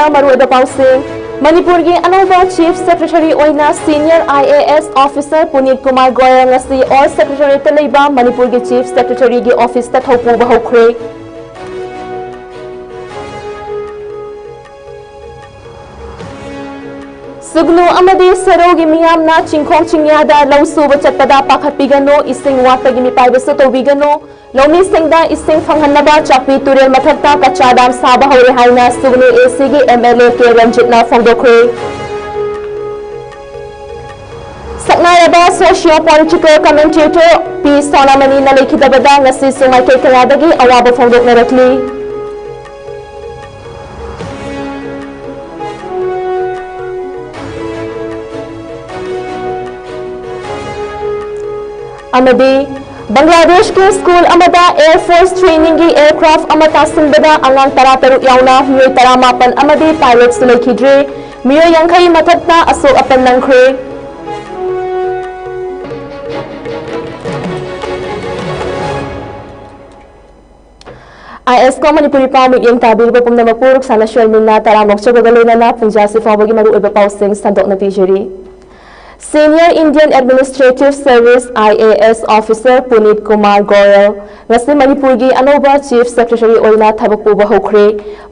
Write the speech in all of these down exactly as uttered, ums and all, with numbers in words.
ꯃꯔꯨꯑꯣꯏꯕ ꯄꯥꯎꯁꯤꯡ꯫ ꯃꯅꯤꯄꯨꯔꯒꯤ ꯑꯅꯧꯕ Chief Secretary ꯑꯣꯏꯅ Senior I A S Officer ꯄꯨꯅꯤꯠ Kumar Goyal ꯉꯁꯤ All Secretariatꯇ ꯂꯩꯕ ꯃꯅꯤꯄꯨꯔꯒꯤ Chief Secretaryꯒꯤ officeꯇ ꯊꯧꯄꯨꯕ ꯍꯧꯈ꯭ꯔꯦ꯫ ꯁꯨꯒꯅꯨ ꯑꯃꯗꯤ ꯁꯦꯔꯧꯒꯤ ꯃꯤꯌꯥꯝꯅ ꯆꯤꯡꯈꯣꯡ ꯆꯤꯡꯌꯥꯗ ꯂꯧ ꯁꯨꯕ ꯆꯠꯄꯗ ꯄꯥꯈꯠꯄꯤꯒꯅꯨ, ꯏꯁꯤꯡ ꯋꯥꯠꯄꯒꯤ ꯃꯤꯄꯥꯏꯕꯁꯨ ꯇꯧꯕꯤꯒꯅꯨ꯫ ꯂꯧꯃꯤꯁꯤꯡꯗ ꯏꯁꯤꯡ ꯐꯪꯍꯟꯅꯕ ꯆꯥꯛꯄꯤ ꯇꯨꯔꯦꯜ ꯃꯊꯛꯇ ꯀꯆꯥ ꯗꯥꯝ ꯁꯥꯕ ꯍꯧꯔꯦ ꯍꯥꯏꯅ ꯁꯨꯒꯅꯨ ACꯒꯤ MLA K ꯔꯟꯖꯤꯠꯅ ꯐꯣꯡꯗꯣꯛꯈ꯭ꯔꯦ꯫ ꯁꯛꯅꯥꯏꯔꯕ socio political commentator P ꯁꯣꯅꯥꯃꯅꯤꯅ ꯂꯩꯈꯤꯗꯕꯗ ꯉꯁꯤꯁꯨ ꯃꯥꯏꯀꯩ ꯀꯌꯥꯗꯒꯤ ꯑꯋꯥꯕ ꯐꯣꯡꯗꯣꯛꯅꯔꯛꯂꯤ꯫ ꯑꯃꯗꯤ ꯕꯪꯒ꯭ꯂꯥꯗꯦꯁꯀꯤ ꯁ꯭ꯀꯨꯜ ꯑꯃꯗ Air Force trainingꯒꯤ aircraft ꯑꯃ ꯇꯥꯁꯤꯟꯕꯗ ꯑꯉꯥꯡ ꯇꯔꯥꯇꯔꯨꯛ ꯌꯥꯎꯅ ꯃꯤꯑꯣꯏ ꯇꯔꯥꯃꯥꯄꯟ ꯑꯃꯗꯤ pilotꯁꯨ ꯂꯩꯈꯤꯗ꯭ꯔꯦ꯫ ꯃꯤꯑꯣꯏ ꯌꯥꯡꯈꯩ ꯃꯊꯛꯇ ꯑꯁꯣꯛ ꯑꯄꯟ ꯅꯪꯈ꯭ꯔꯦ꯫ ISCO ꯃꯅꯤꯄꯨꯔꯤ ꯄꯥꯎ ꯃꯤꯠꯌꯦꯡ ꯇꯥꯕꯤꯔꯤꯕ ꯄꯨꯝꯅꯃꯛꯄꯨ ꯔꯨꯛꯁꯥꯅ ꯁꯣꯏꯃꯤꯟꯅ ꯇꯔꯥꯝꯅ ꯑꯣꯛꯆꯕꯒ ꯂꯣꯏꯅꯅ ꯄꯨꯡꯖꯥꯁꯤ ꯐꯥꯎꯕꯒꯤ ꯃꯔꯨꯑꯣꯏꯕ ꯄꯥꯎꯁꯤꯡ ꯁꯟꯗꯣꯛꯅ ꯄꯤꯖꯔꯤ꯫ Senior Indian Administrative Service, IAS, officer ꯄꯨꯅꯤꯠ Kumar Goyal ꯉꯁꯤ ꯃꯅꯤꯄꯨꯔꯒꯤ ꯑꯅꯧꯕ Chief Secretary ꯑꯣꯏꯅ ꯊꯕꯛ ꯄꯨꯕ ꯍꯧꯈ꯭ꯔꯦ꯫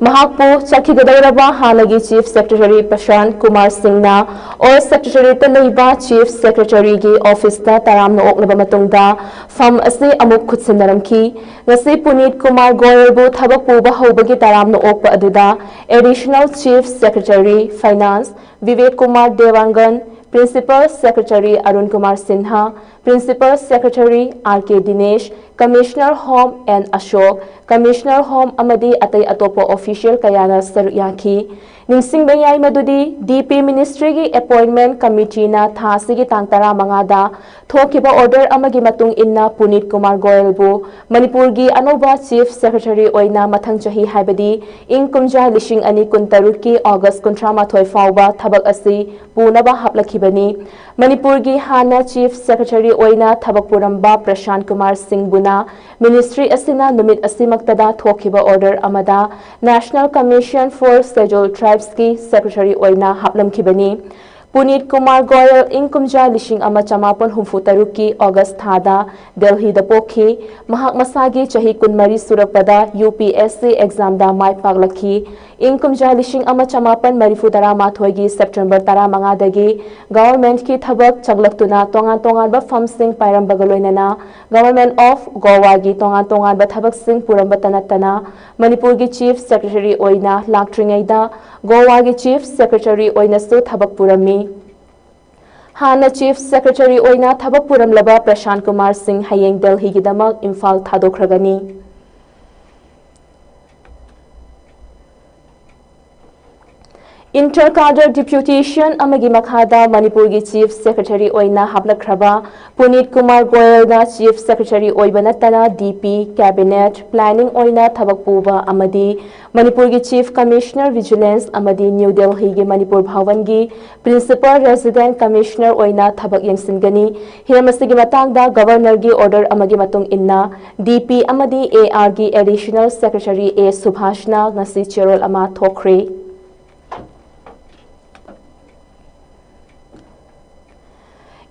ꯃꯍꯥꯛꯄꯨ ꯆꯠꯈꯤꯒꯗꯧꯔꯕ ꯍꯥꯟꯅꯒꯤ Chief Secretary ꯄ꯭ꯔꯁꯥꯟꯠ ꯀꯨꯃꯥꯔ ꯁꯤꯡꯅ All Secretariatꯇ ꯂꯩꯕ Chief Secretaryꯒꯤ officeꯇ ꯇꯔꯥꯝꯅ ꯑꯣꯛꯂꯕ ꯃꯇꯨꯡꯗ ꯐꯝ ꯑꯁꯤ ꯑꯃꯨꯛ ꯈꯨꯠꯁꯤꯟꯅꯔꯝꯈꯤ꯫ ꯉꯁꯤ ꯄꯨꯅꯤꯠ ꯀꯨꯃꯥꯔ ꯒꯣꯌꯜꯕꯨ ꯊꯕꯛ ꯄꯨꯕ ꯍꯧꯕꯒꯤ ꯇꯔꯥꯝꯅ ꯑꯣꯛꯄ ꯑꯗꯨꯗ Additional Chief Secretary Finance Bibek Kumar ꯗꯦꯋꯥꯡꯒꯟ, Principal Secretary Arun Kumar Sinha, Principal Secretary R K ꯗꯤꯅꯦꯁ, Commissioner Home N ꯑꯁꯣꯛ, Commissioner Home ꯑꯃꯗꯤ ꯑꯇꯩ ꯑꯇꯣꯞꯄ official ꯀꯌꯥꯅ ꯁꯔꯨꯛ ꯌꯥꯈꯤ꯫ ꯅꯤꯡꯁꯤꯡꯕ ꯌꯥꯏ ꯃꯗꯨꯗꯤ ꯗꯤ ꯄꯤ ꯃꯤꯅꯤꯁꯇ꯭ꯔꯤꯒꯤ ꯑꯦꯄꯣꯏꯟꯃꯦꯟ ꯀꯃꯤꯇꯤꯅ ꯊꯥ ꯑꯁꯤꯒꯤ ꯇꯥꯡ ꯇꯔꯥꯃꯉꯥꯗ ꯊꯣꯛꯈꯤꯕ ꯑꯣꯔꯗꯔ ꯑꯃꯒꯤ ꯃꯇꯨꯡ ꯏꯟꯅ ꯄꯨꯅꯤꯠ ꯀꯨꯃꯥꯔ ꯒꯣꯌꯜꯕꯨ ꯃꯅꯤꯄꯨꯔꯒꯤ ꯑꯅꯧꯕ ꯆꯤꯐ ꯁꯦꯀ꯭ꯔꯦꯇꯔꯤ ꯑꯣꯏꯅ ꯃꯊꯪ ꯆꯍꯤ, ꯍꯥꯏꯕꯗꯤ ꯏꯪ ꯀꯨꯝꯖꯥ ꯂꯤꯁꯤꯡ ꯑꯅꯤ ꯀꯨꯟꯇꯔꯨꯛꯀꯤ ꯑꯣꯒꯁ ꯀꯨꯟꯊ꯭ꯔꯥꯃꯥꯊꯣꯏ ꯐꯥꯎꯕ ꯊꯕꯛ ꯑꯁꯤ ꯄꯨꯅꯕ ꯍꯥꯞꯂꯛꯈꯤꯕꯅꯤ꯫ ꯃꯅꯤꯄꯨꯔꯒꯤ ꯍꯥꯟꯅ ꯆꯤꯐ ꯁꯦꯀ꯭ꯔꯦꯇꯔꯤ ꯑꯣꯏꯅ ꯊꯕꯛ ꯄꯨꯔꯝꯕ ꯄ꯭ꯔꯁꯥꯟꯠ ꯀꯨꯃꯥꯔ ꯁꯤꯡꯕꯨꯅ ꯃꯤꯅꯤꯁꯇ꯭ꯔꯤ ꯑꯁꯤꯅ ꯅꯨꯃꯤꯠ ꯑꯁꯤꯃꯛꯇꯗ ꯊꯣꯛꯈꯤꯕ ꯑꯣꯔꯗꯔ ꯑꯃꯗ National Commission for Scheduled Tribesꯀꯤ ꯁꯦꯀ꯭ꯔꯦꯇꯔꯤ ꯑꯣꯏꯅ ꯍꯥꯞꯂꯝꯈꯤꯕꯅꯤ꯫ ꯄꯨꯅꯤꯠ ꯀꯨꯃꯥꯔ ꯒꯣꯌꯜ ꯏꯪ ꯀꯨꯝꯖꯥ ꯂꯤꯁꯤꯡ ꯑꯃ ꯆꯃꯥꯄꯟ ꯍꯨꯝꯐꯨ ꯇꯔꯨꯛꯀꯤ ꯑꯣꯒꯁ ꯊꯥꯗ ꯗꯦꯜꯍꯤꯗ ꯄꯣꯛꯈꯤ꯫ ꯃꯍꯥꯛ ꯃꯁꯥꯒꯤ ꯆꯍꯤ ꯀꯨꯟꯃꯔꯤ ꯁꯨꯔꯛꯄꯗ ꯌꯨ ꯄꯤ ꯑꯦꯁ ꯁꯤ ꯑꯦꯛꯖꯥꯝꯗ ꯃꯥꯏ ꯄꯥꯛꯂꯛꯈꯤ꯫ ꯏꯪ ꯀꯨꯝꯖꯥ ꯂꯤꯁꯤꯡ ꯑꯃ ꯆꯃꯥꯄꯟ ꯃꯔꯤꯐꯨ ꯇꯔꯥꯃꯥꯊꯣꯏꯒꯤ ꯁꯦꯞꯇꯦꯝꯕꯔ ꯇꯔꯥꯃꯉꯥꯗꯒꯤ ꯒꯚꯔꯟꯃꯦꯟꯠꯀꯤ ꯊꯕꯛ ꯆꯪꯂꯛꯇꯨꯅ ꯇꯣꯉꯥꯟ ꯇꯣꯉꯥꯟꯕ ꯐꯝꯁꯤꯡ ꯄꯥꯏꯔꯝꯕꯒ ꯂꯣꯏꯅꯅ Government of Goaꯒꯤ ꯇꯣꯉꯥꯟ ꯇꯣꯉꯥꯟꯕ ꯊꯕꯛꯁꯤꯡ ꯄꯨꯔꯝꯕꯇ ꯅꯠꯇꯅ ꯃꯅꯤꯄꯨꯔꯒꯤ ꯆꯤꯐ ꯁꯦꯀ꯭ꯔꯦꯇꯔꯤ ꯑꯣꯏꯅ ꯂꯥꯛꯇ꯭ꯔꯤꯉꯩꯗ ꯒꯣꯋꯥꯒꯤ ꯆꯤꯐ ꯁꯦꯀ꯭ꯔꯦꯇꯔꯤ ꯑꯣꯏꯅꯁꯨ ꯊꯕꯛ ꯄꯨꯔꯝꯃꯤ꯫ ꯍꯥꯟꯅ ꯆꯤꯐ ꯁꯦꯀ꯭ꯔꯦꯇꯔꯤ ꯑꯣꯏꯅ ꯊꯕꯛ ꯄꯨꯔꯝꯂꯕ ꯄ꯭ꯔꯁꯥꯟꯠ ꯀꯨꯃꯥꯔ ꯁꯤꯡ ꯍꯌꯦꯡ ꯗꯦꯜꯍꯤꯒꯤꯗꯃꯛ ꯏꯝꯐꯥꯜ ꯊꯥꯗꯣꯛꯈ꯭ꯔꯒꯅꯤ꯫ Inter-cadre deputation ꯑꯃꯒꯤ ꯃꯈꯥꯗ ꯃꯅꯤꯄꯨꯔꯒꯤ ꯆꯤꯐ ꯁꯦꯀ꯭ꯔꯦꯇꯔꯤ ꯑꯣꯏꯅ ꯍꯥꯞꯂꯛꯈ꯭ꯔꯕ ꯄꯨꯅꯤꯠ ꯀꯨꯃꯥꯔ ꯒꯣꯌꯜꯅ ꯆꯤꯐ ꯁꯦꯀ꯭ꯔꯦꯇꯔꯤ ꯑꯣꯏꯕ ꯅꯠꯇꯅ ꯗꯤ ꯄꯤ, ꯀꯦꯕꯤꯅꯦꯠ, ꯄ꯭ꯂꯥꯅꯤꯡ ꯑꯣꯏꯅ ꯊꯕꯛ ꯄꯨꯕ ꯑꯃꯗꯤ ꯃꯅꯤꯄꯨꯔꯒꯤ ꯆꯤꯐ ꯀꯃꯤꯁꯅꯔ ꯚꯤꯖꯤꯂꯦꯟꯁ ꯑꯃꯗꯤ ꯅ꯭ꯌꯨ ꯗꯦꯜꯍꯤꯒꯤ ꯃꯅꯤꯄꯨꯔ ꯚꯋꯟꯒꯤ ꯄ꯭ꯔꯤꯟꯁꯤꯄꯜ ꯔꯦꯁꯤꯗꯦꯟꯠ ꯀꯃꯤꯁꯅꯔ ꯑꯣꯏꯅ ꯊꯕꯛ ꯌꯦꯡꯁꯤꯟꯒꯅꯤ꯫ ꯍꯤꯔꯝ ꯑꯁꯤꯒꯤ ꯃꯇꯥꯡꯗ ꯒꯚꯔꯅꯔꯒꯤ ꯑꯣꯔꯗꯔ ꯑꯃꯒꯤ ꯃꯇꯨꯡ ꯏꯟꯅ ꯗꯤ ꯄꯤ ꯑꯃꯗꯤ ꯑꯦ ꯑꯥꯔꯒꯤ ꯑꯦꯗꯤꯁꯅꯦꯜ ꯁꯦꯀ꯭ꯔꯦꯇꯔꯤ ꯑꯦ ꯁꯨꯚꯥꯁꯅ ꯉꯁꯤ ꯆꯦꯔꯣꯜ ꯑꯃ ꯊꯣꯛꯈ꯭ꯔꯦ꯫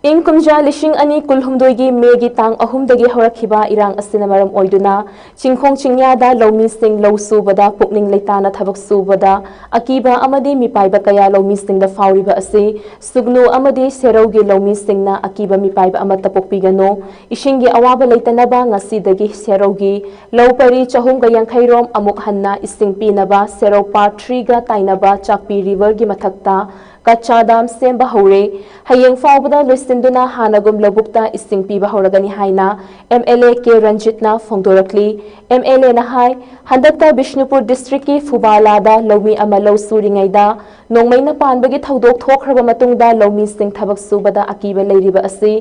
ꯏꯪ ꯀꯨꯝꯖꯥ ꯂꯤꯁꯤꯡ ꯑꯅꯤ ꯀꯨꯟꯍꯨꯝꯗꯣꯏꯒꯤ ꯃꯦꯒꯤ ꯇꯥꯡ ꯑꯍꯨꯝꯗꯒꯤ ꯍꯧꯔꯛꯈꯤꯕ ꯏꯔꯥꯡ ꯑꯁꯤꯅ ꯃꯔꯝ ꯑꯣꯏꯗꯨꯅ ꯆꯤꯡꯈꯣꯡ ꯆꯤꯡꯌꯥꯗ ꯂꯧꯃꯤꯁꯤꯡ ꯂꯧ ꯁꯨꯕꯗ ꯄꯨꯛꯅꯤꯡ ꯂꯩꯇꯥꯅ ꯊꯕꯛ ꯁꯨꯕꯗ ꯑꯀꯤꯕ ꯑꯃꯗꯤ ꯃꯤꯄꯥꯏꯕ ꯀꯌꯥ ꯂꯧꯃꯤꯁꯤꯡꯗ ꯐꯥꯎꯔꯤꯕ ꯑꯁꯤ ꯁꯨꯒꯅꯨ ꯑꯃꯗꯤ ꯁꯦꯔꯧꯒꯤ ꯂꯧꯃꯤꯁꯤꯡꯅ ꯑꯀꯤꯕ ꯃꯤꯄꯥꯏꯕ ꯑꯃꯠꯇ ꯄꯣꯛꯄꯤꯒꯅꯨ꯫ ꯏꯁꯤꯡꯒꯤ ꯑꯋꯥꯕ ꯂꯩꯇꯅꯕ ꯉꯁꯤꯗꯒꯤ ꯁꯦꯔꯧꯒꯤ ꯂꯧ ꯄꯔꯤ ꯆꯍꯨꯝꯒ ꯌꯥꯡꯈꯩ ꯔꯣꯝ ꯑꯃꯨꯛ ꯍꯟꯅ ꯏꯁꯤꯡ ꯄꯤꯅꯕ ꯁꯦꯔꯧ ꯄꯥꯔꯠ ꯊ꯭ꯔꯤꯒ ꯇꯥꯏꯅꯕ ꯆꯥꯛꯄꯤ ꯔꯤꯚꯔꯒꯤ ꯃꯊꯛꯇ ꯀꯆꯥ ꯗꯥꯝ ꯁꯦꯝꯕ ꯍꯧꯔꯦ꯫ ꯍꯌꯦꯡ ꯐꯥꯎꯕꯗ ꯂꯣꯏꯁꯤꯟꯗꯨꯅ ꯍꯥꯟꯅꯒꯨꯝ ꯂꯧꯕꯨꯛꯇ ꯏꯁꯤꯡ ꯄꯤꯕ ꯍꯧꯔꯒꯅꯤ ꯍꯥꯏꯅ ꯑꯦꯝ ꯑꯦꯜ ꯑꯦ ꯀꯦ ꯔꯟꯖꯤꯠꯅ ꯐꯣꯡꯗꯣꯔꯛꯂꯤ꯫ ꯑꯦꯝ ꯑꯦꯜ ꯑꯦꯅ ꯍꯥꯏ, ꯍꯟꯗꯛꯇ ꯕꯤꯁꯅꯨꯄꯨꯔ ꯗꯤꯁꯇ꯭ꯔꯤꯛꯀꯤ ꯐꯨꯕꯥꯂꯥꯗ ꯂꯧꯃꯤ ꯑꯃ ꯂꯧ ꯁꯨꯔꯤꯉꯩꯗ ꯅꯣꯡꯃꯩꯅ ꯄꯥꯟꯕꯒꯤ ꯊꯧꯗꯣꯛ ꯊꯣꯛꯈ꯭ꯔꯕ ꯃꯇꯨꯡꯗ ꯂꯧꯃꯤꯁꯤꯡ ꯊꯕꯛ ꯁꯨꯕꯗ ꯑꯀꯤꯕ ꯂꯩꯔꯤꯕ ꯑꯁꯤ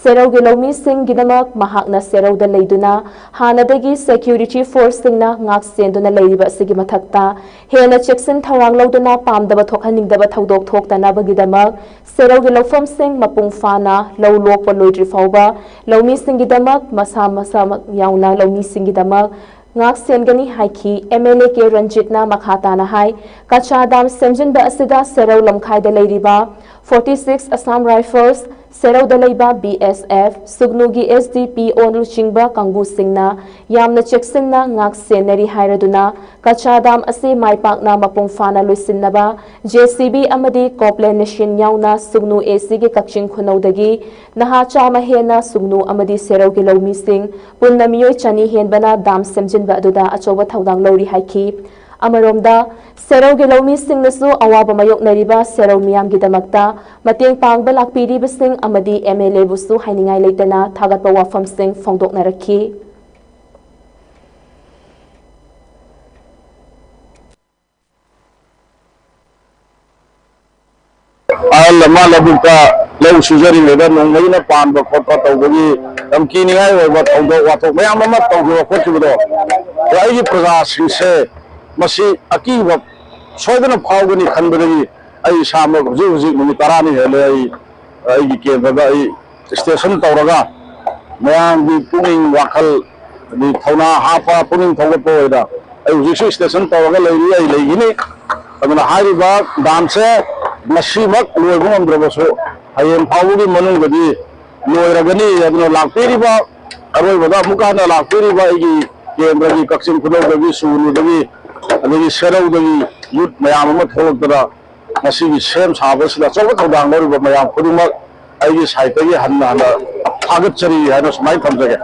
ꯁꯦꯔꯧꯒꯤ ꯂꯧꯃꯤꯁꯤꯡꯒꯤꯗꯃꯛ ꯃꯍꯥꯛꯅ ꯁꯦꯔꯧꯗ ꯂꯩꯗꯨꯅ ꯍꯥꯟꯅꯗꯒꯤ ꯁꯦꯀ꯭ꯌꯨꯔꯤꯇꯤ ꯐꯣꯔꯁꯁꯤꯡꯅ ꯉꯥꯛ ꯁꯦꯟꯗꯨꯅ ꯂꯩꯔꯤꯕ ꯑꯁꯤꯒꯤ ꯃꯊꯛꯇ ꯍꯦꯟꯅ ꯆꯦꯛꯁꯤꯟ ꯊꯧꯔꯥꯡ ꯂꯧꯗꯨꯅ ꯄꯥꯝꯗꯕ ꯊꯣꯛꯍꯟꯅꯤꯡꯗꯕ ꯊꯧꯗꯣꯛ ꯊꯣꯛꯇꯅꯕꯒꯤꯗꯃꯛ ꯁꯦꯔꯧꯒꯤ ꯂꯧꯐꯝꯁꯤꯡ ꯃꯄꯨꯡ ꯐꯥꯅ ꯂꯧ ꯂꯣꯛꯄ ꯂꯣꯏꯗ꯭ꯔꯤ ꯐꯥꯎꯕ ꯂꯧꯃꯤꯁꯤꯡꯒꯤꯗꯃꯛ ꯃꯁꯥ ꯃꯁꯥꯃꯛ ꯌꯥꯎꯅ ꯂꯧꯃꯤꯁꯤꯡꯒꯤꯗꯃꯛ ꯉꯥꯛ ꯁꯦꯟꯒꯅꯤ ꯍꯥꯏꯈꯤ꯫ ꯑꯦꯝ ꯑꯦꯜ ꯑꯦ ꯀꯦ ꯔꯟꯖꯤꯠꯅ ꯃꯈꯥ ꯇꯥꯅ ꯍꯥꯏ, ꯀꯆꯥ ꯗꯥꯝ ꯁꯦꯝꯖꯤꯟꯕ ꯑꯁꯤꯗ ꯁꯦꯔꯧ ꯂꯝꯈꯥꯏꯗ ꯂꯩꯔꯤꯕ forty six Assam Rifles, ꯁꯦꯔꯧꯗ ꯂꯩꯕ B S F, ꯁꯨꯒꯅꯨꯒꯤ S D P O ꯂꯨꯆꯤꯡꯕ ꯀꯥꯡꯕꯨꯁꯤꯡꯅ ꯌꯥꯝꯅ ꯆꯦꯛꯁꯤꯟꯅ ꯉꯥꯛ ꯁꯦꯟꯅꯔꯤ ꯍꯥꯏꯔꯗꯨꯅ ꯀꯆꯥ ꯗꯥꯝ ꯑꯁꯤ ꯃꯥꯏ ꯄꯥꯛꯅ ꯃꯄꯨꯡ ꯐꯥꯅ ꯂꯣꯏꯁꯤꯟꯅꯕ J C B ꯑꯃꯗꯤ ꯀꯣꯞꯂꯦꯟ ꯃꯦꯁꯤꯟ ꯌꯥꯎꯅ ꯁꯨꯒꯅꯨ A Cꯒꯤ ꯀꯛꯆꯤꯡ ꯈꯨꯅꯧꯗꯒꯤ ꯅꯍꯥ ꯆꯥꯝꯃ ꯍꯦꯟꯅ ꯁꯨꯒꯅꯨ ꯑꯃꯗꯤ ꯁꯦꯔꯧꯒꯤ ꯂꯧꯃꯤꯁꯤꯡ ꯄꯨꯟꯅ ꯃꯤꯑꯣꯏ ꯆꯅꯤ ꯍꯦꯟꯕꯅ ꯗꯥꯝ ꯁꯦꯝꯖꯤꯟꯕ ꯑꯗꯨꯗ ꯑꯆꯧꯕ ꯊꯧꯗꯥꯡ ꯂꯧꯔꯤ ꯍꯥꯏꯈꯤ꯫ ꯑꯃꯔꯣꯝꯗ, ꯁꯦꯔꯧꯒꯤ ꯂꯧꯃꯤꯁꯤꯡꯅꯁꯨ ꯑꯋꯥꯕ ꯃꯥꯌꯣꯛꯅꯔꯤꯕ ꯁꯦꯔꯧ ꯃꯤꯌꯥꯝꯒꯤꯗꯃꯛꯇ ꯃꯇꯦꯡ ꯄꯥꯡꯕ ꯂꯥꯛꯄꯤꯔꯤꯕꯁꯤꯡ ꯑꯃꯗꯤ M L Aꯕꯨꯁꯨ ꯍꯥꯏꯅꯤꯡꯉꯥꯏ ꯂꯩꯇꯅ ꯊꯥꯒꯠꯄ ꯋꯥꯐꯝꯁꯤꯡ ꯐꯣꯡꯗꯣꯛꯅꯔꯛꯈꯤ꯫ ꯑꯍꯜ ꯑꯃ ꯂꯧꯕꯨꯛꯇ ꯂꯧ ꯁꯨꯖꯔꯤꯉꯩꯗ ꯅꯣꯡꯃꯩꯅ ꯄꯥꯟꯕ ꯈꯣꯠꯄ ꯇꯧꯕꯒꯤ ꯌꯥꯝ ꯀꯤꯅꯤꯡꯉꯥꯏ ꯑꯣꯏꯕ ꯊꯧꯗꯣꯛ ꯋꯥꯊꯣꯛ ꯃꯌꯥꯝ ꯑꯃ ꯇꯧꯈꯤꯕ ꯈꯣꯠꯈꯤꯕꯗꯣ, ꯑꯗꯣ ꯑꯩꯒꯤ ꯄ꯭ꯔꯖꯥꯁꯤꯡꯁꯦ ꯃꯁꯤ ꯑꯀꯤꯕ ꯁꯣꯏꯗꯅ ꯐꯥꯎꯒꯅꯤ ꯈꯟꯕꯗꯒꯤ ꯑꯩ ꯏꯁꯥꯃꯛ ꯍꯧꯖꯤꯛ ꯍꯧꯖꯤꯛ ꯅꯨꯃꯤꯠ ꯇꯔꯥꯅꯤ ꯍꯦꯜꯂꯦ ꯑꯩ ꯑꯩꯒꯤ ꯀꯦꯟꯗ꯭ꯔꯗ ꯑꯩ ꯁ꯭ꯇꯦꯁꯟ ꯇꯧꯔꯒ ꯃꯌꯥꯝꯒꯤ ꯄꯨꯛꯅꯤꯡ ꯋꯥꯈꯜ, ꯑꯗꯩ ꯊꯧꯅꯥ ꯍꯥꯞꯄ, ꯄꯨꯛꯅꯤꯡ ꯊꯧꯒꯠꯄ ꯑꯣꯏꯅ ꯑꯩ ꯍꯧꯖꯤꯛꯁꯨ ꯁ꯭ꯇꯦꯁꯟ ꯇꯧꯔꯒ ꯂꯩꯔꯤ, ꯑꯩ ꯂꯩꯈꯤꯅꯤ꯫ ꯑꯗꯨꯅ ꯍꯥꯏꯔꯤꯕ ꯗꯥꯝꯁꯦ ꯉꯁꯤꯃꯛ ꯂꯣꯏꯕ ꯉꯝꯗ꯭ꯔꯕꯁꯨ ꯍꯌꯦꯡ ꯐꯥꯎꯕꯒꯤ ꯃꯅꯨꯡꯗꯗꯤ ꯂꯣꯏꯔꯒꯅꯤ꯫ ꯑꯗꯨꯅ ꯂꯥꯛꯄꯤꯔꯤꯕ, ꯑꯔꯣꯏꯕꯗ ꯑꯃꯨꯛꯀ ꯍꯟꯅ ꯂꯥꯛꯄꯤꯔꯤꯕ ꯑꯩꯒꯤ ꯀꯦꯟꯗ꯭ꯔꯒꯤ ꯀꯛꯆꯤꯡ ꯈꯨꯅꯧꯗꯒꯤ, ꯁꯨꯒꯅꯨꯗꯒꯤ, ꯑꯗꯒꯤ ꯁꯦꯔꯧꯗꯒꯤ ꯌꯨꯠ ꯃꯌꯥꯝ ꯑꯃ ꯊꯣꯛꯂꯛꯇꯅ ꯃꯁꯤꯒꯤ ꯁꯦꯝ ꯁꯥꯕꯁꯤꯗ ꯑꯆꯧꯕ ꯊꯧꯗꯥꯡ ꯂꯧꯔꯤꯕ ꯃꯌꯥꯝ ꯈꯨꯗꯤꯡꯃꯛ ꯑꯩꯒꯤ ꯁꯥꯏꯠꯇꯒꯤ ꯍꯟꯅ ꯍꯟꯅ ꯊꯥꯒꯠꯆꯔꯤ ꯍꯥꯏꯅ ꯁꯨꯃꯥꯏꯅ ꯊꯝꯖꯒꯦ꯫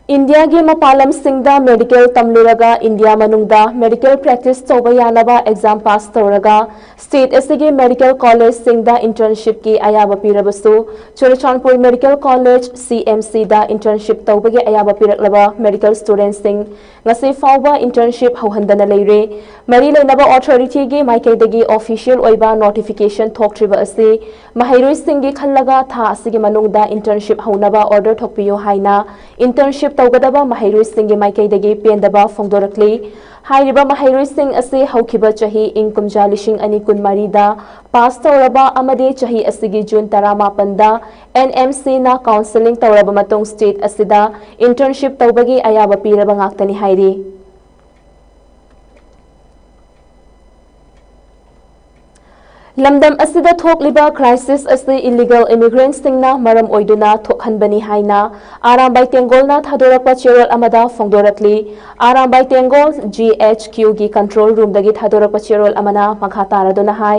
ꯏꯟꯗꯤꯌꯥꯒꯤ ꯃꯄꯥꯟ ꯂꯝꯁꯤꯡꯗ ꯃꯦꯗꯤꯀꯦꯜ ꯇꯝꯂꯨꯔꯒ ꯏꯟꯗꯤꯌꯥ ꯃꯅꯨꯡꯗ ꯃꯦꯗꯤꯀꯦꯜ ꯄ꯭ꯔꯦꯛꯇꯤꯁ ꯇꯧꯕ ꯌꯥꯅꯕ ꯑꯦꯛꯖꯥꯝ ꯄꯥꯁ ꯇꯧꯔꯒ ꯁ꯭ꯇꯦꯠ ꯑꯁꯤꯒꯤ ꯃꯦꯗꯤꯀꯦꯜ ꯀꯣꯂꯦꯖꯁꯤꯡꯗ ꯏꯟꯇꯔꯟꯁꯤꯞꯀꯤ ꯑꯌꯥꯕ ꯄꯤꯔꯕꯁꯨ, ꯆꯨꯔꯆꯥꯟꯄꯨꯔ ꯃꯦꯗꯤꯀꯦꯜ ꯀꯣꯂꯦꯖ, ꯁꯤ ꯑꯦꯝ ꯁꯤꯗ ꯏꯟꯇꯔꯟꯁꯤꯞ ꯇꯧꯕꯒꯤ ꯑꯌꯥꯕ ꯄꯤꯔꯛꯂꯕ ꯃꯦꯗꯤꯀꯦꯜ ꯁ꯭ꯇꯨꯗꯦꯟꯠꯁꯤꯡ ꯉꯁꯤ ꯐꯥꯎꯕ ꯏꯟꯇꯔꯟꯁꯤꯞ ꯍꯧꯍꯟꯗꯅ ꯂꯩꯔꯦ꯫ ꯃꯔꯤ ꯂꯩꯅꯕ ꯑꯣꯊꯣꯔꯤꯇꯤꯒꯤ ꯃꯥꯏꯀꯩꯗꯒꯤ ꯑꯣꯐꯤꯁꯤꯌꯦꯜ ꯑꯣꯏꯕ ꯅꯣꯇꯤꯐꯤꯀꯦꯁꯟ ꯊꯣꯛꯇ꯭ꯔꯤꯕ ꯑꯁꯤ ꯃꯍꯩꯔꯣꯏꯁꯤꯡꯒꯤ ꯈꯜꯂꯒ ꯊꯥ ꯑꯁꯤꯒꯤ ꯃꯅꯨꯡꯗ ꯏꯟꯇꯔꯟꯁꯤꯞ ꯍꯧꯅꯕ ꯑꯣꯔꯗꯔ ꯊꯣꯛꯄꯤꯌꯨ ꯍꯥꯏꯅ ꯏꯟꯇꯔꯟꯁꯤꯞ ꯇꯧꯒꯗꯕ ꯃꯍꯩꯔꯣꯏꯁꯤꯡꯒꯤ ꯃꯥꯏꯀꯩꯗꯒꯤ ꯄꯦꯟꯗꯕ ꯐꯣꯡꯗꯣꯔꯛꯂꯤ꯫ ꯍꯥꯏꯔꯤꯕ ꯃꯍꯩꯔꯣꯏꯁꯤꯡ ꯑꯁꯤ ꯍꯧꯈꯤꯕ ꯆꯍꯤ ꯏꯪ ꯀꯨꯝꯖꯥ ꯂꯤꯁꯤꯡ ꯑꯅꯤ ꯀꯨꯟꯃꯔꯤꯗ ꯄꯥꯁ ꯇꯧꯔꯕ ꯑꯃꯗꯤ ꯆꯍꯤ ꯑꯁꯤꯒꯤ ꯖꯨꯟ ꯇꯔꯥꯃꯥꯄꯟꯗ ꯑꯦꯟ ꯑꯦꯝ ꯁꯤꯅ ꯀꯥꯎꯟꯁꯦꯂꯤꯡ ꯇꯧꯔꯕ ꯃꯇꯨꯡ ꯁ꯭ꯇꯦꯠ ꯑꯁꯤꯗ ꯏꯟꯇꯔꯟꯁꯤꯞ ꯇꯧꯕꯒꯤ ꯑꯌꯥꯕ ꯄꯤꯔꯕ ꯉꯥꯛꯇꯅꯤ ꯍꯥꯏꯔꯤ꯫ ꯂꯝꯗꯝ ꯑꯁꯤꯗ ꯊꯣꯛꯂꯤꯕ ꯀ꯭ꯔꯥꯏꯁꯤꯁ ꯑꯁꯤ ꯏꯂꯤꯒꯦꯜ ꯏꯃꯤꯒ꯭ꯔꯦꯟꯠꯁꯤꯡꯅ ꯃꯔꯝ ꯑꯣꯏꯗꯨꯅ ꯊꯣꯛꯍꯟꯕꯅꯤ ꯍꯥꯏꯅ ꯑꯔꯥꯝꯕꯥꯏ ꯇꯦꯡꯒꯣꯜꯅ ꯊꯥꯗꯣꯔꯛꯄ ꯆꯦꯔꯣꯜ ꯑꯃꯗ ꯐꯣꯡꯗꯣꯔꯛꯂꯤ꯫ ꯑꯔꯥꯝꯕꯥꯏ ꯇꯦꯡꯒꯣꯜ ꯖꯤ ꯑꯩꯆ ꯀ꯭ꯌꯨꯒꯤ ꯀꯟꯇ꯭ꯔꯣꯜ ꯔꯨꯝꯗꯒꯤ ꯊꯥꯗꯣꯔꯛꯄ ꯆꯦꯔꯣꯜ ꯑꯃꯅ ꯃꯈꯥ ꯇꯥꯔꯗꯨꯅ ꯍꯥꯏ,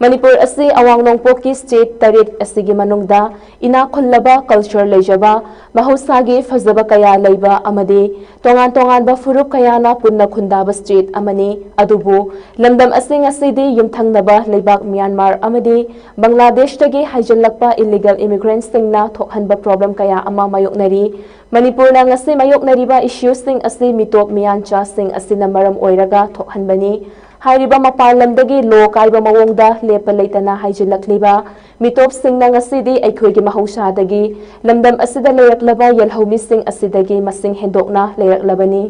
ꯃꯅꯤꯄꯨꯔ ꯑꯁꯤ ꯑꯋꯥꯡ ꯅꯣꯡꯄꯣꯛꯀꯤ ꯁ꯭ꯇꯦꯠ ꯇꯔꯦꯠ ꯑꯁꯤꯒꯤ ꯃꯅꯨꯡꯗ ꯏꯅꯥꯛ ꯈꯨꯜꯂꯕ ꯀꯜꯆꯔ ꯂꯩꯖꯕ, ꯃꯍꯧꯁꯥꯒꯤ ꯐꯖꯕ ꯀꯌꯥ ꯂꯩꯕ ꯑꯃꯗꯤ ꯇꯣꯉꯥꯟ ꯇꯣꯉꯥꯟꯕ ꯐꯨꯔꯨꯞ ꯀꯌꯥꯅ ꯄꯨꯟꯅ ꯈꯨꯟꯗꯥꯕ ꯁ꯭ꯇꯦꯠ ꯑꯃꯅꯤ꯫ ꯑꯗꯨꯕꯨ ꯂꯝꯗꯝ ꯑꯁꯤ ꯉꯁꯤꯗꯤ ꯌꯨꯝꯊꯪꯅꯕ ꯂꯩꯕꯥꯛ ꯃ꯭ꯌꯥꯟꯃꯥꯔ ꯑꯃꯗꯤ ꯕꯪꯒ꯭ꯂꯥꯗꯦꯁꯇꯒꯤ ꯍꯥꯏꯖꯤꯜꯂꯛꯄ ꯏꯂꯤꯒꯦꯜ ꯏꯃꯤꯒ꯭ꯔꯦꯟꯠꯁꯤꯡꯅ ꯊꯣꯛꯍꯟꯕ ꯄ꯭ꯔꯣꯕ꯭ꯂꯦꯝ ꯀꯌꯥ ꯑꯃ ꯃꯥꯌꯣꯛꯅꯔꯤ꯫ ꯃꯅꯤꯄꯨꯔꯅ ꯉꯁꯤ ꯃꯥꯌꯣꯛꯅꯔꯤꯕ ꯏꯁꯨꯁꯤꯡ ꯑꯁꯤ ꯃꯤꯇꯣꯞ ꯃꯤꯌꯥꯟꯆꯥꯁꯤꯡ ꯑꯁꯤꯅ ꯃꯔꯝ ꯑꯣꯏꯔꯒ ꯊꯣꯛꯍꯟꯕꯅꯤ꯫ ꯍꯥꯏꯔꯤꯕ ꯃꯄꯥꯟ ꯂꯝꯗꯒꯤ ꯂꯣ ꯀꯥꯏꯕ ꯃꯑꯣꯡꯗ ꯂꯦꯞꯄ ꯂꯩꯇꯅ ꯍꯥꯏꯖꯤꯜꯂꯛꯂꯤꯕ ꯃꯤꯇꯣꯞꯁꯤꯡꯅ ꯉꯁꯤꯗꯤ ꯑꯩꯈꯣꯏꯒꯤ ꯃꯍꯧꯁꯥꯗꯒꯤ ꯂꯝꯗꯝ ꯑꯁꯤꯗ ꯂꯩꯔꯛꯂꯕ ꯌꯦꯜꯍꯧꯃꯤꯁꯤꯡ ꯑꯁꯤꯗꯒꯤ ꯃꯁꯤꯡ ꯍꯦꯟꯗꯣꯛꯅ ꯂꯩꯔꯛꯂꯕꯅꯤ꯫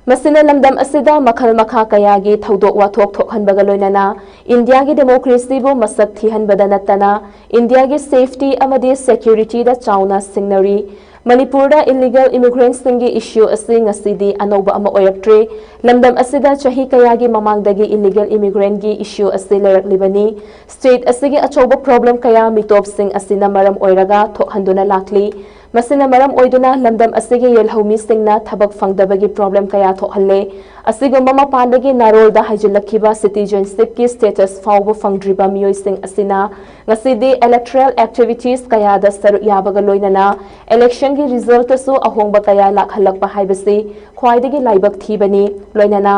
ꯃꯁꯤꯅ ꯂꯝꯗꯝ ꯑꯁꯤꯗ ꯃꯈꯜ ꯃꯈꯥ ꯀꯌꯥꯒꯤ ꯊꯧꯗꯣꯛ ꯋꯥꯊꯣꯛ ꯊꯣꯛꯍꯟꯕꯒ ꯂꯣꯏꯅꯅ ꯏꯟꯗꯤꯌꯥꯒꯤ ꯗꯦꯃꯣꯀ꯭ꯔꯦꯁꯤꯕꯨ ꯃꯁꯛ ꯊꯤꯍꯟꯕꯗ ꯅꯠꯇꯅ ꯏꯟꯗꯤꯌꯥꯒꯤ ꯁꯦꯐꯇꯤ ꯑꯃꯗꯤ ꯁꯦꯀ꯭ꯌꯨꯔꯤꯇꯤꯗ ꯆꯥꯎꯅ ꯁꯤꯡꯅꯔꯤ꯫ ꯃꯅꯤꯄꯨꯔꯗ ꯏꯂꯤꯒꯦꯜ ꯏꯃꯤꯒ꯭ꯔꯦꯟꯠꯁꯤꯡꯒꯤ ꯏꯁꯨ ꯑꯁꯤ ꯉꯁꯤꯗꯤ ꯑꯅꯧꯕ ꯑꯃ ꯑꯣꯏꯔꯛꯇ꯭ꯔꯦ꯫ ꯂꯝꯗꯝ ꯑꯁꯤꯗ ꯆꯍꯤ ꯀꯌꯥꯒꯤ ꯃꯃꯥꯡꯗꯒꯤ ꯏꯂꯤꯒꯦꯜ ꯏꯃꯤꯒ꯭ꯔꯦꯟꯠꯒꯤ ꯏꯁꯨ ꯑꯁꯤ ꯂꯩꯔꯛꯂꯤꯕꯅꯤ꯫ ꯁ꯭ꯇꯦꯠ ꯑꯁꯤꯒꯤ ꯑꯆꯧꯕ ꯄ꯭ꯔꯣꯕ꯭ꯂꯦꯝ ꯀꯌꯥ ꯃꯤꯇꯣꯞꯁꯤꯡ ꯑꯁꯤꯅ ꯃꯔꯝ ꯑꯣꯏꯔꯒ ꯊꯣꯛꯍꯟꯗꯨꯅ ꯂꯥꯛꯂꯤ꯫ ꯃꯁꯤꯅ ꯃꯔꯝ ꯑꯣꯏꯗꯨꯅ ꯂꯝꯗꯝ ꯑꯁꯤꯒꯤ ꯌꯦꯜꯍꯧꯃꯤꯁꯤꯡꯅ ꯊꯕꯛ ꯐꯪꯗꯕꯒꯤ problem ꯀꯌꯥ ꯊꯣꯛꯍꯜꯂꯦ꯫ ꯑꯁꯤꯒꯨꯝꯕ ꯃꯄꯥꯟꯗꯒꯤ ꯅꯥꯔꯣꯜꯗ ꯍꯩꯖꯤꯜꯂꯛꯈꯤꯕ citizenship ꯀꯤ status ꯐꯥꯎꯕ ꯐꯪꯗ꯭ꯔꯤꯕ ꯃꯤꯑꯣꯏꯁꯤꯡ ꯑꯁꯤꯅ ꯉꯁꯤꯗꯤ electoral activities ꯀꯌꯥꯗ ꯁꯔꯨꯛ ꯌꯥꯕꯒ ꯂꯣꯏꯅꯅ election ꯒꯤ result ꯇꯁꯨ ꯑꯍꯣꯡꯕ ꯀꯌꯥ ꯂꯥꯛꯍꯜꯂꯛꯄ ꯍꯥꯏꯕꯁꯤ ꯈ꯭ꯋꯥꯏꯗꯒꯤ ꯂꯥꯏꯕꯛ ꯊꯤꯕꯅꯤ꯫ ꯂꯣꯏꯅꯅ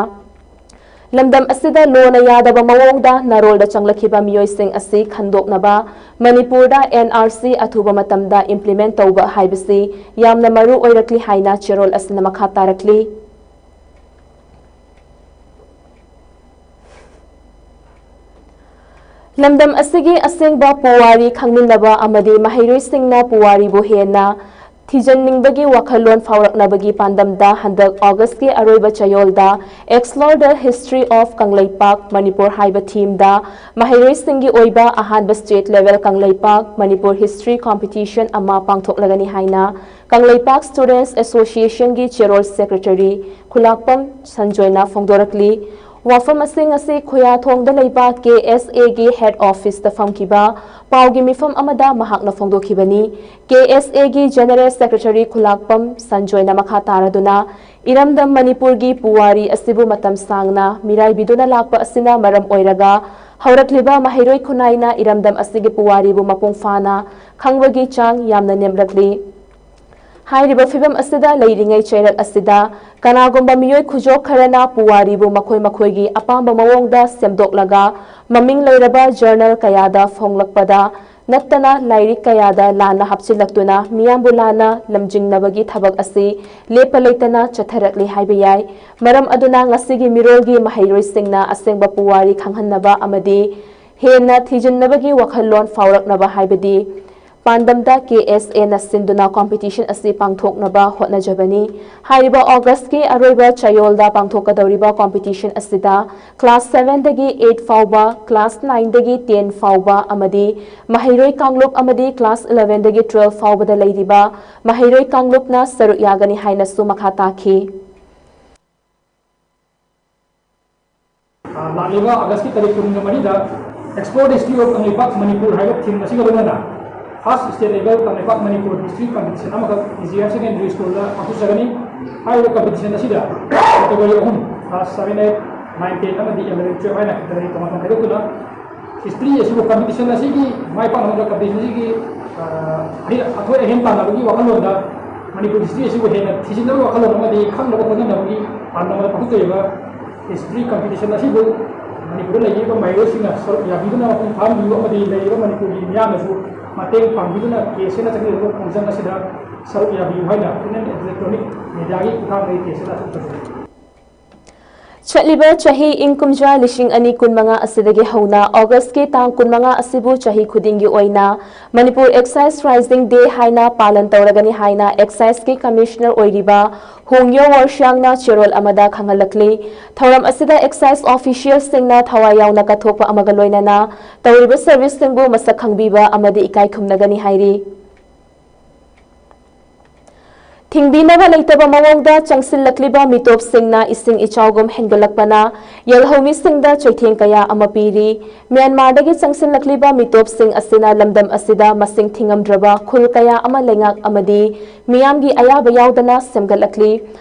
ꯂꯝꯗꯝ ꯑꯁꯤꯗ ꯂꯣꯅ ꯌꯥꯗꯕ ꯃꯑꯣꯡꯗ ꯅꯥꯔꯣꯜꯗ ꯆꯪꯂꯛꯈꯤꯕ ꯃꯤꯑꯣꯏꯁꯤꯡ ꯑꯁꯤ ꯈꯟꯗꯣꯛꯅꯕ ꯃꯅꯤꯄꯨꯔꯗ N R C ꯑꯊꯨꯕ ꯃꯇꯝꯗ implement ꯇꯧꯕ ꯍꯥꯏꯕꯁꯤ ꯌꯥꯝꯅ ꯃꯔꯨ ꯑꯣꯏꯔꯛꯂꯤ ꯍꯥꯏꯅ ꯆꯦꯔꯣꯜ ꯑꯁꯤꯅ ꯃꯈꯥ ꯇꯥꯔꯛꯂꯤ꯫ ꯂꯝꯗꯝ ꯑꯁꯤꯒꯤ ꯑꯁꯦꯡꯕ ꯄꯨꯋꯥꯔꯤ ꯈꯪꯃꯤꯟꯅꯕ ꯑꯃꯗꯤ ꯃꯍꯩꯔꯣꯏꯁꯤꯡꯅ ꯄꯨꯋꯥꯔꯤꯕꯨ ꯍꯦꯟꯅ ꯊꯤꯖꯤꯟꯅꯤꯡꯕꯒꯤ ꯋꯥꯈꯜꯂꯣꯟ ꯐꯥꯎꯔꯛꯅꯕꯒꯤ ꯄꯥꯟꯗꯝꯗ ꯍꯟꯗꯛ August ꯀꯤ ꯑꯔꯣꯏꯕ ꯆꯌꯣꯜꯗ Explore the History of Kangleipak Manipur ꯍꯥꯏꯕ theme ꯗ ꯃꯍꯩꯔꯣꯏꯁꯤꯡꯒꯤ ꯑꯣꯏꯕ ꯑꯍꯥꯟꯕ state level Kangleipak Manipur history competition ꯑꯃ ꯄꯥꯡꯊꯣꯛꯂꯒꯅꯤ ꯍꯥꯏꯅ ꯀꯪꯂꯩꯄꯥꯛ Students Association ꯒꯤ ꯆꯦꯔꯣꯜ secretary ꯈꯨꯂꯥꯛꯄꯝ ꯁꯟꯖꯣꯏꯅ ꯐꯣꯡꯗꯣꯔꯛꯂꯤ꯫ ꯋꯥꯐꯝ ꯑꯁꯤ ꯉꯁꯤ ꯈꯨꯌꯥꯊꯣꯡꯗ ꯂꯩꯕ K S A ꯒꯤ head office ꯇ ꯐꯝꯈꯤꯕ ꯄꯥꯎꯒꯤ ꯃꯤꯐꯝ ꯑꯃꯗ ꯃꯍꯥꯛꯅ ꯐꯣꯡꯗꯣꯛꯈꯤꯕꯅꯤ꯫ K S A ꯒꯤ general secretary ꯈꯨꯂꯥꯛꯄꯝ ꯁꯟꯖꯣꯏꯅ ꯃꯈꯥ ꯇꯥꯔꯗꯨꯅ ꯏꯔꯝꯗꯝ ꯃꯅꯤꯄꯨꯔꯒꯤ ꯄꯨꯋꯥꯔꯤ ꯑꯁꯤꯕꯨ ꯃꯇꯝ ꯁꯥꯡꯅ ꯃꯤꯔꯥꯏꯕꯤꯗꯨꯅ ꯂꯥꯛꯄ ꯑꯁꯤꯅ ꯃꯔꯝ ꯑꯣꯏꯔꯒ ꯍꯧꯔꯛꯂꯤꯕ ꯃꯍꯩꯔꯣꯏ ꯈꯨꯟꯅꯥꯏꯅ ꯏꯔꯝꯗꯝ ꯑꯁꯤꯒꯤ ꯄꯨꯋꯥꯔꯤꯕꯨ ꯃꯄꯨꯡ ꯐꯥꯅ ꯈꯪꯕꯒꯤ ꯆꯥꯡ ꯌꯥꯝꯅ ꯅꯦꯝꯂꯛꯂꯤ꯫ ꯍꯥꯏꯔꯤꯕ ꯐꯤꯚꯝ ꯑꯁꯤꯗ ꯂꯩꯔꯤꯉꯩ ꯆꯩꯔꯛ ꯑꯁꯤꯗ ꯀꯅꯥꯒꯨꯝꯕ ꯃꯤꯑꯣꯏ ꯈꯨꯖꯣꯞ ꯈꯔꯅ ꯄꯨꯋꯥꯔꯤꯕꯨ ꯃꯈꯣꯏ ꯃꯈꯣꯏꯒꯤ ꯑꯄꯥꯝꯕ ꯃꯑꯣꯡꯗ ꯁꯦꯝꯗꯣꯛꯂꯒ ꯃꯃꯤꯡ ꯂꯩꯔꯕ journal ꯀꯌꯥꯗ ꯐꯣꯡꯂꯛꯄꯗ ꯅꯠꯇꯅ ꯂꯥꯏꯔꯤꯛ ꯀꯌꯥꯗ ꯂꯥꯟꯅ ꯍꯥꯞꯆꯤꯜꯂꯛꯇꯨꯅ ꯃꯤꯌꯥꯝꯕꯨ ꯂꯥꯟꯅ ꯂꯝꯖꯤꯡꯅꯕꯒꯤ ꯊꯕꯛ ꯑꯁꯤ ꯂꯦꯞꯄ ꯂꯩꯇꯅ ꯆꯠꯊꯔꯛꯂꯤ ꯍꯥꯏꯕ ꯌꯥꯏ꯫ ꯃꯔꯝ ꯑꯗꯨꯅ ꯉꯁꯤꯒꯤ ꯃꯤꯔꯣꯜꯒꯤ ꯃꯍꯩꯔꯣꯏꯁꯤꯡꯅ ꯑꯁꯦꯡꯕ ꯄꯨꯋꯥꯔꯤ ꯈꯪꯍꯟꯅꯕ ꯑꯃꯗꯤ ꯍꯦꯟꯅ ꯊꯤꯖꯤꯟꯅꯕꯒꯤ ꯋꯥꯈꯜꯂꯣꯟ ꯐꯥꯎꯔꯛꯅꯕ ꯍꯥꯏꯕꯗꯤ ꯄꯥꯟꯗꯝꯗ K S A ꯅ ꯁꯤꯟꯗꯨꯅ competition ꯑꯁꯤ ꯄꯥꯡꯊꯣꯛꯅꯕ ꯍꯣꯠꯅꯖꯕꯅꯤ꯫ ꯍꯥꯏꯔꯤꯕ August ꯀꯤ ꯑꯔꯣꯏꯕ ꯆꯌꯣꯜꯗ ꯄꯥꯡꯊꯣꯛꯀꯗꯧꯔꯤꯕ competition ꯑꯁꯤꯗ class seven ꯗꯒꯤ eight ꯐꯥꯎꯕ, class nine ꯗꯒꯤ ten ꯐꯥꯎꯕ ꯑꯃꯗꯤ ꯃꯍꯩꯔꯣꯏ ꯀꯥꯡꯂꯨꯞ ꯑꯃꯗꯤ class eleven ꯗꯒꯤ twelve ꯐꯥꯎꯕꯗ ꯂꯩꯔꯤꯕ ꯃꯍꯩꯔꯣꯏ ꯀꯥꯡꯂꯨꯞꯅ ꯁꯔꯨꯛ ꯌꯥꯒꯅꯤ ꯍꯥꯏꯅꯁꯨ ꯃꯈꯥ ꯇꯥꯈꯤ꯫ ꯑ, ꯂꯥꯛꯂꯤꯕ August ꯀꯤ ꯇꯥꯔꯤꯛ ꯀꯨꯟꯒ ꯃꯔꯤꯗ Explore the History of Kangleipak Manipur ꯍꯥꯏꯕ theme ꯑꯁꯤꯒ ꯂꯣꯏꯅꯅ First state level Kangleipak Manipur history competition ꯑꯃꯈꯛ ꯇꯤ ꯖꯤ ꯑꯦꯝ ꯁꯦꯀꯦꯟꯗꯔꯤ ꯁ꯭ꯀꯨꯜꯗ ꯄꯥꯡꯊꯣꯛꯆꯒꯅꯤ꯫ ꯍꯥꯏꯔꯤꯕ ꯀꯝꯄꯤꯇꯤꯁꯟ ꯑꯁꯤꯗ ꯀꯦꯇꯦꯒꯣꯔꯤ ꯑꯍꯨꯝ, class seven eight nine ten ꯑꯃꯗꯤ ꯑꯦꯂꯚꯦꯟ ꯇꯨꯌꯦꯜꯐ ꯍꯥꯏꯅ ꯀꯦꯇꯦꯒꯣꯔꯤ ꯇꯣꯉꯥꯟ ꯇꯣꯉꯥꯟ ꯈꯥꯏꯗꯣꯛꯇꯨꯅ ꯍꯤꯁꯇ꯭ꯔꯤ ꯑꯁꯤꯕꯨ ꯀꯝꯄꯤꯇꯤꯁꯟ ꯑꯁꯤꯒꯤ ꯃꯥꯏ ꯄꯥꯛꯅꯕ ꯀꯝꯄꯤꯇꯤꯁꯟ ꯑꯁꯤꯒꯤ ꯑ, ꯑꯍꯩ- ꯑꯊꯣꯏ ꯑꯍꯦꯟ ꯇꯥꯟꯅꯕꯒꯤ ꯋꯥꯈꯜꯂꯣꯟꯗ ꯃꯅꯤꯄꯨꯔ ꯍꯤꯁꯇ꯭ꯔꯤ ꯑꯁꯤꯕꯨ ꯍꯦꯟꯅ ꯊꯤꯖꯤꯟꯅꯕꯒꯤ ꯋꯥꯈꯜꯂꯣꯟ ꯑꯃꯗꯤ ꯈꯪꯅꯕ ꯍꯣꯠꯅꯅꯕꯒꯤ ꯄꯥꯟꯗꯝ ꯑꯃꯗ ꯄꯥꯡꯊꯣꯛꯆꯔꯤꯕ ꯍꯤꯁꯇ꯭ꯔꯤ ꯀꯝꯄꯤꯇꯤꯁꯟ ꯑꯁꯤꯕꯨ ꯃꯅꯤꯄꯨꯔꯗ ꯂꯩꯔꯤꯕ ꯃꯍꯩꯔꯣꯏꯁꯤꯡꯅ ꯁꯔꯨꯛ ꯌꯥꯕꯤꯗꯨꯅ ꯃꯄꯨꯡ ꯐꯥꯍꯟꯕꯤꯌꯨ ꯑꯃꯗꯤ ꯂꯩꯔꯤꯕ ꯃꯅꯤꯄꯨꯔꯒꯤ ꯃꯤꯌꯥꯝꯅꯁꯨ ꯃꯇꯦꯡ ꯄꯥꯡꯕꯤꯗꯨꯅ ꯀꯦ ꯑꯦꯁ ꯑꯦꯅ ꯆꯠꯀꯗꯧꯔꯤꯕ ꯈꯣꯡꯖꯪ ꯑꯁꯤꯗ ꯁꯔꯨꯛ ꯌꯥꯕꯤꯌꯨ ꯍꯥꯏꯅ ꯄ꯭ꯔꯤꯟꯠ ꯑꯦꯟ ꯏꯂꯦꯛꯇ꯭ꯔꯣꯅꯤꯛ ꯃꯦꯗꯤꯌꯥꯒꯤ ꯈꯨꯠꯊꯥꯡꯗꯒꯤ ꯀꯦ ꯑꯦꯁ ꯑꯦꯅ ꯑꯁꯨꯝ ꯇꯧꯖꯔꯤ꯫ ꯆꯠꯂꯤꯕ ꯆꯍꯤ ꯏꯪ ꯀꯨꯝꯖꯥ ꯂꯤꯁꯤꯡ ꯑꯅꯤ ꯀꯨꯟꯃꯉꯥ ꯑꯁꯤꯗꯒꯤ ꯍꯧꯅ ꯑꯣꯒꯁꯀꯤ ꯇꯥꯡ ꯀꯨꯟꯃꯉꯥ ꯑꯁꯤꯕꯨ ꯆꯍꯤ ꯈꯨꯗꯤꯡꯒꯤ ꯑꯣꯏꯅ ꯃꯅꯤꯄꯨꯔ ꯑꯦꯛꯁꯥꯏꯁ ꯔꯥꯏꯖꯤꯡ ꯗꯦ ꯍꯥꯏꯅ ꯄꯥꯂꯟ ꯇꯧꯔꯒꯅꯤ ꯍꯥꯏꯅ ꯑꯦꯛꯁꯥꯏꯁꯀꯤ ꯀꯃꯤꯁꯅꯔ ꯑꯣꯏꯔꯤꯕ ꯍꯣꯡꯌꯣ ꯋꯥꯔꯁꯤꯌꯥꯡꯅ ꯆꯦꯔꯣꯜ ꯑꯃꯗ ꯈꯪꯍꯜꯂꯛꯂꯤ꯫ ꯊꯧꯔꯝ ꯑꯁꯤꯗ ꯑꯦꯛꯁꯥꯏꯁ ꯑꯣꯐꯤꯁꯤꯌꯦꯜꯁꯤꯡꯅ ꯊꯋꯥꯏ ꯌꯥꯎꯅ ꯀꯠꯊꯣꯛꯄ ꯑꯃꯒ ꯂꯣꯏꯅꯅ ꯇꯧꯔꯤꯕ ꯁꯔꯚꯤꯁꯁꯤꯡꯕꯨ ꯃꯁꯛ ꯈꯪꯕꯤꯕ ꯑꯃꯗꯤ ꯏꯀꯥꯏ ꯈꯨꯝꯅꯒꯅꯤ ꯍꯥꯏꯔꯤ꯫ ꯊꯤꯡꯕꯤꯅꯕ ꯂꯩꯇꯕ ꯃꯑꯣꯡꯗ ꯆꯪꯁꯤꯜꯂꯛꯂꯤꯕ ꯃꯤꯇꯣꯞꯁꯤꯡꯅ ꯏꯁꯤꯡ ꯏꯆꯥꯎꯒꯨꯝ ꯍꯦꯟꯒꯠꯂꯛꯄꯅ ꯌꯦꯜꯍꯧꯃꯤꯁꯤꯡꯗ ꯆꯩꯊꯦꯡ ꯀꯌꯥ ꯑꯃ ꯄꯤꯔꯤ꯫ ꯃ꯭ꯌꯥꯟꯃꯥꯔꯗꯒꯤ ꯆꯪꯁꯤꯜꯂꯛꯂꯤꯕ ꯃꯤꯇꯣꯞꯁꯤꯡ ꯑꯁꯤꯅ ꯂꯝꯗꯝ ꯑꯁꯤꯗ ꯃꯁꯤꯡ ꯊꯤꯉꯝꯗ꯭ꯔꯕ ꯈꯨꯜ ꯀꯌꯥ ꯑꯃ ꯂꯩꯉꯥꯛ ꯑꯃꯗꯤ ꯃꯤꯌꯥꯝꯒꯤ ꯑꯌꯥꯕ ꯌꯥꯎꯗꯅ ꯁꯦꯝꯒꯠꯂꯛꯂꯤ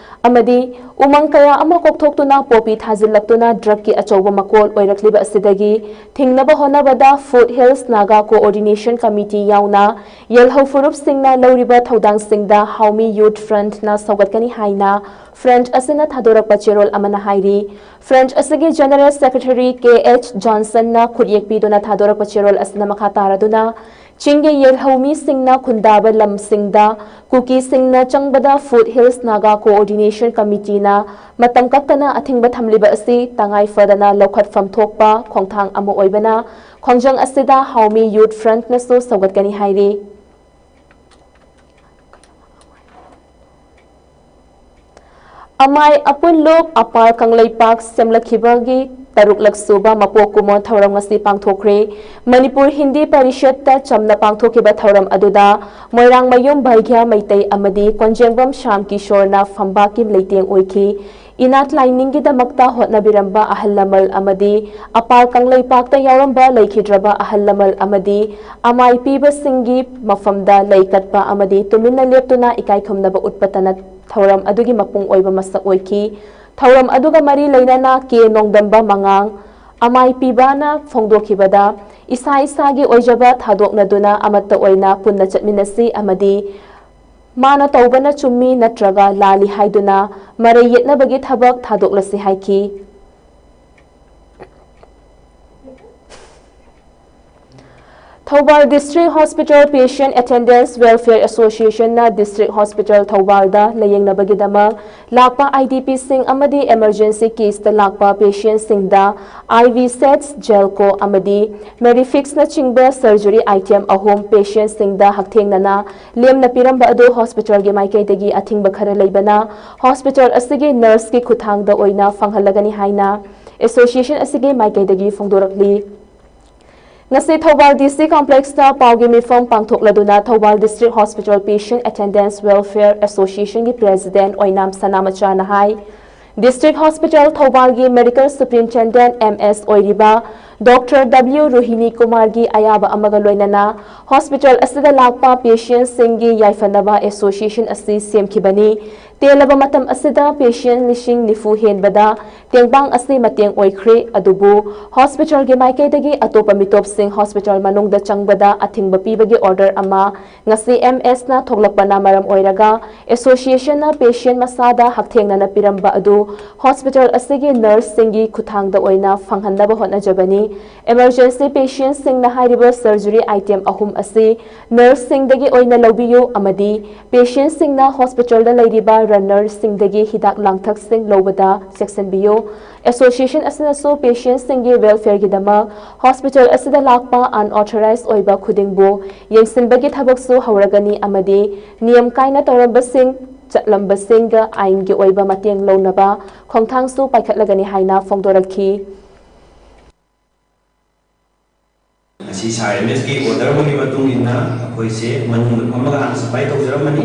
ꯑꯃꯗꯤ ꯎꯃꯪ ꯀꯌꯥ ꯑꯃ ꯀꯣꯛꯊꯣꯛꯇꯨꯅ ꯄꯣꯄꯤ ꯊꯥꯖꯤꯜꯂꯛꯇꯨꯅ ꯗ꯭ꯔꯒꯀꯤ ꯑꯆꯧꯕ ꯃꯀꯣꯜ ꯑꯣꯏꯔꯛꯂꯤꯕ ꯑꯁꯤꯗꯒꯤ ꯊꯤꯡꯅꯕ ꯍꯣꯠꯅꯕꯗ foothills Naga coordination committee ꯌꯥꯎꯅ ꯌꯦꯜꯍꯧ ꯐꯨꯔꯨꯞꯁꯤꯡꯅ ꯂꯧꯔꯤꯕ ꯊꯧꯗꯥꯡꯁꯤꯡꯗ ꯍꯥꯎꯃꯤ ꯌꯨꯠ ꯐ꯭ꯔꯟꯠꯅ ꯁꯧꯒꯠꯀꯅꯤ ꯍꯥꯏꯅ ꯐ꯭ꯔꯟꯠ ꯑꯁꯤꯅ ꯊꯥꯗꯣꯔꯛꯄ ꯆꯦꯔꯣꯜ ꯑꯃꯅ ꯍꯥꯏꯔꯤ꯫ ꯐ꯭ꯔꯟꯠ ꯑꯁꯤꯒꯤ ꯖꯦꯅꯔꯦꯜ ꯁꯦꯀ꯭ꯔꯦꯇꯔꯤ ꯀꯦ ꯑꯦꯆ ꯖꯣꯟꯁꯟꯅ ꯈꯨꯠꯌꯦꯛ ꯄꯤꯗꯨꯅ ꯊꯥꯗꯣꯔꯛꯄ ꯆꯦꯔꯣꯜ ꯑꯁꯤꯅ ꯃꯈꯥ ꯇꯥꯔꯗꯨꯅ ꯆꯤꯡꯒꯤ ꯌꯦꯜꯍꯧꯃꯤꯁꯤꯡꯅ ꯈꯨꯟꯗꯥꯕ ꯂꯝꯁꯤꯡꯗ ꯀꯨꯀꯤꯁꯤꯡꯅ ꯆꯪꯕꯗ ꯐꯨꯠ ꯍꯤꯜꯁ ꯅꯥꯒꯥ ꯀꯣꯑꯣꯔꯗꯤꯅꯦꯁꯟ ꯀꯃꯤꯇꯤꯅ ꯃꯇꯝ ꯀꯛꯇꯅ ꯑꯊꯤꯡꯕ ꯊꯝꯂꯤꯕ ꯑꯁꯤ ꯇꯉꯥꯏ ꯐꯗꯅ ꯂꯧꯈꯠꯐꯝ ꯊꯣꯛꯄ ꯈꯣꯡꯊꯥꯡ ꯑꯃ ꯑꯣꯏꯕꯅ ꯈꯣꯡꯖꯪ ꯑꯁꯤꯗ ꯍꯥꯎꯃꯤ ꯌꯨꯠ ꯐ꯭ꯔꯟꯠꯅꯁꯨ ꯁꯧꯒꯠꯀꯅꯤ ꯍꯥꯏꯔꯤ꯫ ꯑꯃꯥꯏ ꯑꯄꯨꯟ ꯂꯨꯞ ꯑꯄꯥꯔ ꯀꯪꯂꯩꯄꯥꯛ ꯁꯦꯝꯂꯛꯈꯤꯕꯒꯤ ꯇꯔꯨꯛꯂꯛ ꯁꯨꯕ ꯃꯄꯣꯛ ꯀꯨꯝꯑꯣꯟ ꯊꯧꯔꯝ ꯉꯁꯤ ꯄꯥꯡꯊꯣꯛꯈ꯭ꯔꯦ꯫ ꯃꯅꯤꯄꯨꯔ ꯍꯤꯟꯗꯤ ꯄꯔꯤꯁꯠꯇ ꯆꯝꯅ ꯄꯥꯡꯊꯣꯛꯈꯤꯕ ꯊꯧꯔꯝ ꯑꯗꯨꯗ ꯃꯣꯏꯔꯥꯡꯃꯌꯨꯝ ꯚꯥꯏꯒ꯭ꯌꯥ ꯃꯩꯇꯩ ꯑꯃꯗꯤ ꯀꯣꯟꯖꯦꯡꯕꯝ ꯁ꯭ꯌꯥꯝ ꯀꯤꯁꯣꯔꯅ ꯐꯝꯕꯥꯛꯀꯤ ꯂꯩꯇꯦꯡ ꯑꯣꯏꯈꯤ꯫ ꯏꯅꯥꯠ ꯂꯥꯏꯅꯤꯡꯒꯤꯗꯃꯛꯇ ꯍꯣꯠꯅꯕꯤꯔꯝꯕ ꯑꯍꯜ ꯂꯃꯟ ꯑꯃꯗꯤ ꯑꯄꯥꯜ ꯀꯪꯂꯩꯄꯥꯛꯇ ꯌꯥꯎꯔꯝꯕ ꯂꯩꯈꯤꯗ꯭ꯔꯕ ꯑꯍꯜ ꯂꯃꯟ ꯑꯃꯗꯤ ꯑꯃꯥꯏ ꯄꯤꯕꯁꯤꯡꯒꯤ ꯃꯐꯝꯗ ꯂꯩ ꯀꯠꯄ ꯑꯃꯗꯤ ꯇꯨꯃꯤꯟꯅ ꯂꯦꯞꯇꯨꯅ ꯏꯀꯥꯏ ꯈꯨꯝꯅꯕ ꯎꯠꯄꯇꯅ ꯊꯧꯔꯝ ꯑꯗꯨꯒꯤ ꯃꯄꯨꯡ ꯑꯣꯏꯕ ꯃꯁꯛ ꯑꯣꯏꯈꯤ꯫ ꯊꯧꯔꯝ ꯑꯗꯨꯒ ꯃꯔꯤ ꯂꯩꯅꯅ ꯀꯦ ꯅꯣꯡꯗꯝꯕ ꯃꯉꯥꯡ, ꯑꯃꯥꯏ ꯄꯤꯕꯅ ꯐꯣꯡꯗꯣꯛꯈꯤꯕꯗ, ꯏꯁꯥ ꯏꯁꯥꯒꯤ ꯑꯣꯏꯖꯕ ꯊꯥꯗꯣꯛꯅꯗꯨꯅ ꯑꯃꯠꯇ ꯑꯣꯏꯅ ꯄꯨꯟꯅ ꯆꯠꯃꯤꯟꯅꯁꯤ ꯑꯃꯗꯤ ꯃꯥꯅ ꯇꯧꯕꯅ ꯆꯨꯝꯃꯤ ꯅꯠꯇ꯭ꯔꯒ ꯂꯥꯜꯂꯤ ꯍꯥꯏꯗꯨꯅ ꯃꯔꯩ ꯌꯦꯠꯅꯕꯒꯤ ꯊꯕꯛ ꯊꯥꯗꯣꯛꯂꯁꯤ ꯍꯥꯏꯈꯤ꯫ Thoubal District Hospital Patient Attendants Welfare Association ꯅ District Hospital ꯊꯧꯕꯥꯜꯗ ꯂꯥꯌꯦꯡꯅꯕꯒꯤꯗꯃꯛ ꯂꯥꯛꯄ I D P ꯁꯤꯡ ꯑꯃꯗꯤ emergency case ꯇ ꯂꯥꯛꯄ patient ꯁꯤꯡꯗ I V sets, Gelco ꯑꯃꯗꯤ Merifix ꯅꯆꯤꯡꯕ surgery item ꯑꯍꯨꯝ patient ꯁꯤꯡꯗ ꯍꯛꯊꯦꯡꯅꯅ ꯂꯦꯝꯅ ꯄꯤꯔꯝꯕ ꯑꯗꯨ hospital ꯒꯤ ꯃꯥꯏꯀꯩꯗꯒꯤ ꯑꯊꯤꯡꯕ ꯈꯔ ꯂꯩꯕꯅ hospital ꯑꯁꯤꯒꯤ nurse ꯀꯤ ꯈꯨꯠꯊꯥꯡꯗ ꯑꯣꯏꯅ ꯐꯪꯍꯜꯂꯒꯅꯤ ꯍꯥꯏꯅ association ꯑꯁꯤꯒꯤ ꯃꯥꯏꯀꯩꯗꯒꯤ ꯐꯣꯡꯗꯣꯔꯛꯂꯤ꯫ ꯉꯁꯤ ꯊꯧꯕꯥꯜ D C Complex ꯇ ꯄꯥꯎꯒꯤ ꯃꯤꯐꯝ ꯄꯥꯡꯊꯣꯛꯂꯗꯨꯅ Thoubal District Hospital Patient Attendants Welfare Association ꯒꯤ President ꯑꯣꯏꯅꯥꯝ ꯁꯅꯥꯃꯆꯥꯅ ꯍꯥꯏ, District Hospital ꯊꯧꯕꯥꯜꯒꯤ Medical Superintendent M S ꯑꯣꯏꯔꯤꯕ Doctor W ꯔꯣꯍꯤꯅꯤ ꯀꯨꯃꯥꯔꯒꯤ ꯑꯌꯥꯕ ꯑꯃꯒ ꯂꯣꯏꯅꯅ hospital ꯑꯁꯤꯗ ꯂꯥꯛꯄ patient ꯁꯤꯡꯒꯤ ꯌꯥꯏꯐꯅꯕ association ꯑꯁꯤ ꯁꯦꯝꯈꯤꯕꯅꯤ꯫ ꯇꯦꯜꯂꯕ ꯃꯇꯝ ꯑꯁꯤꯗ patient ꯂꯤꯁꯤꯡ ꯅꯤꯐꯨ ꯍꯦꯟꯕꯗ ꯇꯦꯡꯕꯥꯡ ꯑꯁꯤ ꯃꯇꯦꯡ ꯑꯣꯏꯈ꯭ꯔꯦ, ꯑꯗꯨꯕꯨ hospital ꯒꯤ ꯃꯥꯏꯀꯩꯗꯒꯤ ꯑꯇꯣꯞꯄ ꯃꯤꯇꯣꯞꯁꯤꯡ hospital ꯃꯅꯨꯡꯗ ꯆꯪꯕꯗ ꯑꯊꯤꯡꯕ ꯄꯤꯕꯒꯤ order ꯑꯃ ꯉꯁꯤ M S ꯅ ꯊꯣꯛꯂꯛꯄꯅ ꯃꯔꯝ ꯑꯣꯏꯔꯒ association ꯅ patient ꯃꯁꯥꯗ ꯍꯛꯊꯦꯡꯅꯅ ꯄꯤꯔꯝꯕ ꯑꯗꯨ hospital ꯑꯁꯤꯒꯤ nurse ꯁꯤꯡꯒꯤ ꯈꯨꯠꯊꯥꯡꯗ ꯑꯣꯏꯅ ꯐꯪꯍꯟꯅꯕ ꯍꯣꯠꯅꯖꯕꯅꯤ꯫ Emergency patient ꯁꯤꯡꯅ ꯍꯥꯏꯔꯤꯕ surgery item ꯑꯍꯨꯝ ꯑꯁꯤ nurse ꯁꯤꯡꯗꯒꯤ ꯑꯣꯏꯅ ꯂꯧꯕꯤꯌꯨ ꯑꯃꯗꯤ patient ꯁꯤꯡꯅ hospital ꯗ ꯂꯩꯔꯤꯕ runner ꯁꯤꯡꯗꯒꯤ ꯍꯤꯗꯥꯛ ꯂꯥꯡꯊꯛꯁꯤꯡ ꯂꯧꯕꯗ ꯆꯦꯛꯁꯤꯟꯕꯤꯌꯨ꯫ Association ꯑꯁꯤꯅꯁꯨ patient ꯁꯤꯡꯒꯤ welfare ꯒꯤꯗꯃꯛ hospital ꯑꯁꯤꯗ ꯂꯥꯛꯄ unauthorized ꯑꯣꯏꯕ ꯈꯨꯗꯤꯡꯕꯨ ꯌꯦꯡꯁꯤꯟꯕꯒꯤ ꯊꯕꯛꯁꯨ ꯍꯧꯔꯒꯅꯤ ꯑꯃꯗꯤ ꯅꯤꯌꯝ ꯀꯥꯏꯅ ꯇꯧꯔꯝꯕꯁꯤꯡ, ꯆꯠꯂꯝꯕꯁꯤꯡꯒ ꯑꯥꯏꯟꯒꯤ ꯑꯣꯏꯕ ꯃꯇꯦꯡ ꯂꯧꯅꯕ ꯈꯣꯡꯊꯥꯡꯁꯨ ꯄꯥꯏꯈꯠꯂꯒꯅꯤ ꯍꯥꯏꯅ ꯐꯣꯡꯗꯣꯔꯛꯈꯤ꯫ ꯉꯁꯤ ꯁꯥꯔ ꯑꯦꯝ ꯑꯦꯁꯀꯤ ꯑꯣꯔꯗꯔ ꯑꯃꯒꯤ ꯃꯇꯨꯡ ꯏꯟꯅ ꯑꯩꯈꯣꯏꯁꯦ ꯃꯅꯨꯡꯗ ꯐꯝꯃꯒ ꯍꯥꯟꯅ ꯁꯄ꯭ꯂꯥꯏ ꯇꯧꯖꯔꯝꯕꯅꯤ꯫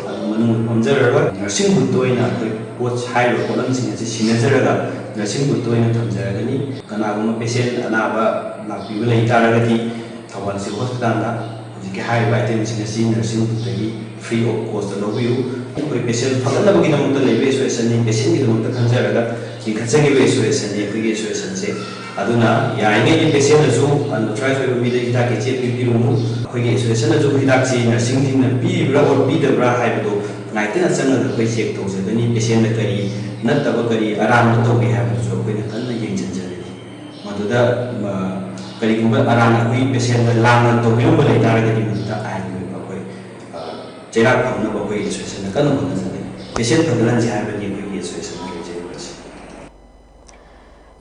ꯑꯗꯨ ꯃꯅꯨꯡꯗ ꯐꯝꯖꯔꯔꯣꯏ꯫ ꯅꯔꯁꯤꯡ ꯕꯨꯠꯇ ꯑꯣꯏꯅ ꯑꯩꯈꯣꯏ ꯄꯣꯠ ꯍꯥꯏꯔꯤꯕ ꯄꯣꯠꯂꯝꯁꯤꯡ ꯑꯁꯤ ꯁꯤꯟꯅꯖꯔꯒ ꯅꯔꯁꯤꯡ ꯕꯨꯠꯇ ꯑꯣꯏꯅ ꯊꯝꯖꯔꯒꯅꯤ꯫ ꯀꯅꯥꯒꯨꯝꯕ ꯄꯦꯁꯦꯟ ꯑꯅꯥꯕ ꯂꯥꯛꯄꯤꯕ ꯂꯩ ꯇꯥꯔꯒꯗꯤ ꯊꯧꯕꯥꯜ ꯁꯤꯚꯤꯜ ꯍꯣꯁꯄꯤꯇꯥꯜꯗ ꯍꯧꯖꯤꯛꯀꯤ ꯍꯥꯏꯔꯤꯕ ꯑꯥꯏꯇꯦꯝꯁꯤꯡ ꯑꯁꯤ ꯅꯔꯁꯤꯡ ꯕꯨꯠꯇꯒꯤ ꯐ꯭ꯔꯤ ꯑꯣꯐ ꯀꯣꯁꯇ ꯂꯧꯕꯤꯌꯨ꯫ ꯑꯩꯈꯣꯏ ꯄꯦꯁꯦꯟ ꯐꯒꯠꯅꯕꯒꯤꯗꯃꯛꯇ ꯂꯩꯕ ꯑꯦꯁꯣꯁꯤꯌꯦꯁꯟꯅꯤ, ꯄꯦꯁꯦꯟꯒꯤꯗꯃꯛꯇ ꯈꯟꯖꯔꯒ ꯂꯤꯡꯈꯠꯆꯈꯤꯕ ꯑꯦꯁꯣꯁꯤꯌꯦꯁꯟꯅꯤ ꯑꯩꯈꯣꯏꯒꯤ ꯑꯦꯁꯣꯁꯤꯌꯦꯁꯟꯁꯦ꯫ ꯑꯗꯨꯅ ꯌꯥꯔꯤꯉꯩꯗꯤ ꯄꯦꯁꯦꯟꯅꯁꯨ ꯑꯟꯑꯣꯊꯣꯔꯥꯏꯁ ꯑꯣꯏꯕ ꯃꯤꯗ ꯍꯤꯗꯥꯛ ꯀꯩꯆꯦꯠ ꯄꯤꯕꯤꯔꯨꯅꯨ꯫ ꯑꯩꯈꯣꯏꯒꯤ ꯑꯦꯁꯣꯁꯤꯌꯦꯁꯟꯅꯁꯨ ꯍꯤꯗꯥꯛꯁꯤ ꯅꯔꯁꯤꯡꯁꯤꯡꯅ ꯄꯤꯔꯤꯕ꯭ꯔꯥ ꯑꯣꯔ ꯄꯤꯗꯕ꯭ꯔꯥ ꯍꯥꯏꯕꯗꯨ ꯉꯥꯏꯇꯅ ꯆꯪꯉꯒ ꯑꯩꯈꯣꯏ ꯆꯦꯛ ꯇꯧꯖꯒꯅꯤ꯫ ꯄꯦꯁꯦꯟꯗ ꯀꯔꯤ ꯅꯠꯇꯕ ꯀꯔꯤ ꯑꯔꯥꯟꯕ ꯇꯧꯏ ꯍꯥꯏꯕꯗꯨꯁꯨ ꯑꯩꯈꯣꯏꯅ ꯀꯟꯅ ꯌꯦꯡꯁꯤꯟꯖꯒꯅꯤ꯫ ꯃꯗꯨꯗ, ꯑ, ꯀꯔꯤꯒꯨꯝꯕ ꯑꯔꯥꯟ ꯑꯩꯈꯣꯏ ꯄꯦꯁꯦꯟꯗ ꯂꯥꯟꯅ ꯇꯧꯕꯤꯔꯝꯕ ꯂꯩ ꯇꯥꯔꯒꯗꯤ ꯃꯗꯨꯗ ꯑꯥꯏꯟꯒꯤ ꯑꯣꯏꯕ ꯑꯩꯈꯣꯏ, ꯑ, ꯆꯩꯔꯥꯛ ꯐꯪꯅꯕ ꯑꯩꯈꯣꯏ ꯑꯦꯁꯣꯁꯤꯌꯦꯁꯟꯅ ꯀꯟꯅ ꯍꯣꯠꯅꯖꯒꯅꯤ꯫ ꯄꯦꯁꯦꯟ ꯐꯒꯠꯍꯟꯁꯤ ꯍꯥꯏꯕꯅꯤ ꯑꯩꯈꯣꯏꯒꯤ ꯑꯦꯁꯣꯁꯤꯌꯦꯁꯟꯅ ꯂꯩꯖꯔꯤꯕ ꯑꯁꯤ꯫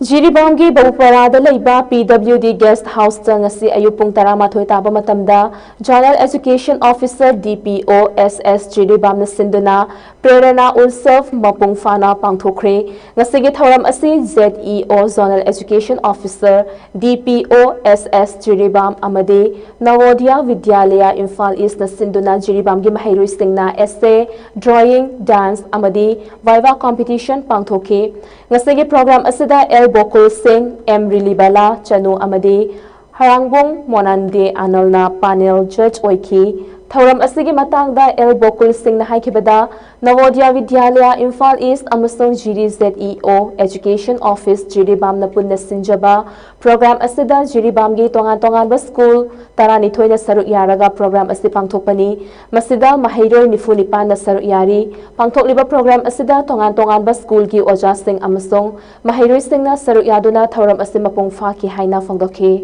ꯖꯤꯔꯤꯕꯥꯝꯒꯤ ꯕꯕꯨꯄꯔꯥꯗ ꯂꯩꯕ ꯄꯤ ꯗꯕ꯭ꯂꯤꯎ ꯗꯤ ꯒꯦꯁꯠ ꯍꯥꯎꯁꯇ ꯉꯁꯤ ꯑꯌꯨꯛ ꯄꯨꯡ ꯇꯔꯥꯃꯥꯊꯣꯏ ꯇꯥꯕ ꯃꯇꯝꯗ ꯖꯣꯅꯦꯜ ꯑꯦꯖꯨꯀꯦꯁꯟ ꯑꯣꯐꯤꯁꯔ, ꯗꯤ ꯄꯤ ꯑꯣ, ꯑꯦꯁ ꯑꯦꯁ ꯖꯤꯔꯤꯕꯥꯝꯅ ꯁꯤꯟꯗꯨꯅ ꯄ꯭ꯔꯦꯔꯅꯥ ꯎꯠꯁꯕ ꯃꯄꯨꯡ ꯐꯥꯅ ꯄꯥꯡꯊꯣꯛꯈ꯭ꯔꯦ꯫ ꯉꯁꯤꯒꯤ ꯊꯧꯔꯝ ꯑꯁꯤ ꯖꯦꯠ ꯏ ꯑꯣ, ꯖꯣꯅꯦꯜ ꯑꯦꯖꯨꯀꯦꯁꯟ ꯑꯣꯐꯤꯁꯔ, ꯗꯤ ꯄꯤ ꯑꯣ, ꯑꯦꯁ ꯑꯦꯁ ꯖꯤꯔꯤꯕꯥꯝ ꯑꯃꯗꯤ ꯅꯕꯣꯗꯤꯌꯥ ꯕꯤꯗ꯭ꯌꯥꯂꯌꯥ ꯏꯝꯐꯥꯜ ꯏꯁ꯭ꯠꯅ ꯁꯤꯟꯗꯨꯅ ꯖꯤꯔꯤꯕꯥꯝꯒꯤ ꯃꯍꯩꯔꯣꯏꯁꯤꯡꯅ essay, drawing, dance ꯑꯃꯗꯤ viva competition ꯄꯥꯡꯊꯣꯛꯈꯤ꯫ ꯉꯁꯤꯒꯤ ꯄ꯭ꯔꯣꯒ꯭ꯔꯥꯝ ꯑꯁꯤꯗ ꯑꯦꯜ ꯕꯣꯀꯨꯜ ꯁꯤꯡ, ꯑꯦꯝ ꯔꯤꯂꯤꯕꯂꯥ ꯆꯅꯨ ꯑꯃꯗꯤ ꯍꯔꯥꯡꯕꯣꯡ ꯃꯣꯅꯥꯟꯗꯦ ꯑꯅꯜꯅ ꯄꯥꯅꯦꯜ ꯖꯖ ꯑꯣꯏꯈꯤ꯫ ꯊꯧꯔꯝ ꯑꯁꯤꯒꯤ ꯃꯇꯥꯡꯗ ꯑꯦꯜ ꯕꯣꯀꯨꯜ ꯁꯤꯡꯅ ꯍꯥꯏꯈꯤꯕꯗ, ꯅꯕꯣꯗꯤꯌꯥ ꯕꯤꯗ꯭ꯌꯥꯂꯌꯥ ꯏꯝꯐꯥꯜ ꯏꯁ꯭ꯠ ꯑꯃꯁꯨꯡ ꯖꯤꯔꯤ ꯖꯦꯠ ꯏ ꯑꯣ ꯑꯦꯖꯨꯀꯦꯁꯟ ꯑꯣꯐꯤꯁ ꯖꯤꯔꯤꯕꯥꯝꯅ ꯄꯨꯟꯅ ꯁꯤꯟꯖꯕ ꯄ꯭ꯔꯣꯒ꯭ꯔꯥꯝ ꯑꯁꯤꯗ ꯖꯤꯔꯤꯕꯥꯝꯒꯤ ꯇꯣꯉꯥꯟ ꯇꯣꯉꯥꯟꯕ ꯁ꯭ꯀꯨꯜ ꯇꯔꯥꯅꯤꯊꯣꯏꯅ ꯁꯔꯨꯛ ꯌꯥꯔꯒ ꯄ꯭ꯔꯣꯒ꯭ꯔꯥꯝ ꯑꯁꯤ ꯄꯥꯡꯊꯣꯛꯄꯅꯤ꯫ ꯃꯁꯤꯗ ꯃꯍꯩꯔꯣꯏ ꯅꯤꯐꯨ ꯅꯤꯄꯥꯟꯅ ꯁꯔꯨꯛ ꯌꯥꯔꯤ꯫ ꯄꯥꯡꯊꯣꯛꯂꯤꯕ ꯄ꯭ꯔꯣꯒ꯭ꯔꯥꯝ ꯑꯁꯤꯗ ꯇꯣꯉꯥꯟ ꯇꯣꯉꯥꯟꯕ ꯁ꯭ꯀꯨꯜꯒꯤ ꯑꯣꯖꯥꯁꯤꯡ ꯑꯃꯁꯨꯡ ꯃꯍꯩꯔꯣꯏꯁꯤꯡꯅ ꯁꯔꯨꯛ ꯌꯥꯗꯨꯅ ꯊꯧꯔꯝ ꯑꯁꯤ ꯃꯄꯨꯡ ꯐꯥꯈꯤ ꯍꯥꯏꯅ ꯐꯣꯡꯗꯣꯛꯈꯤ꯫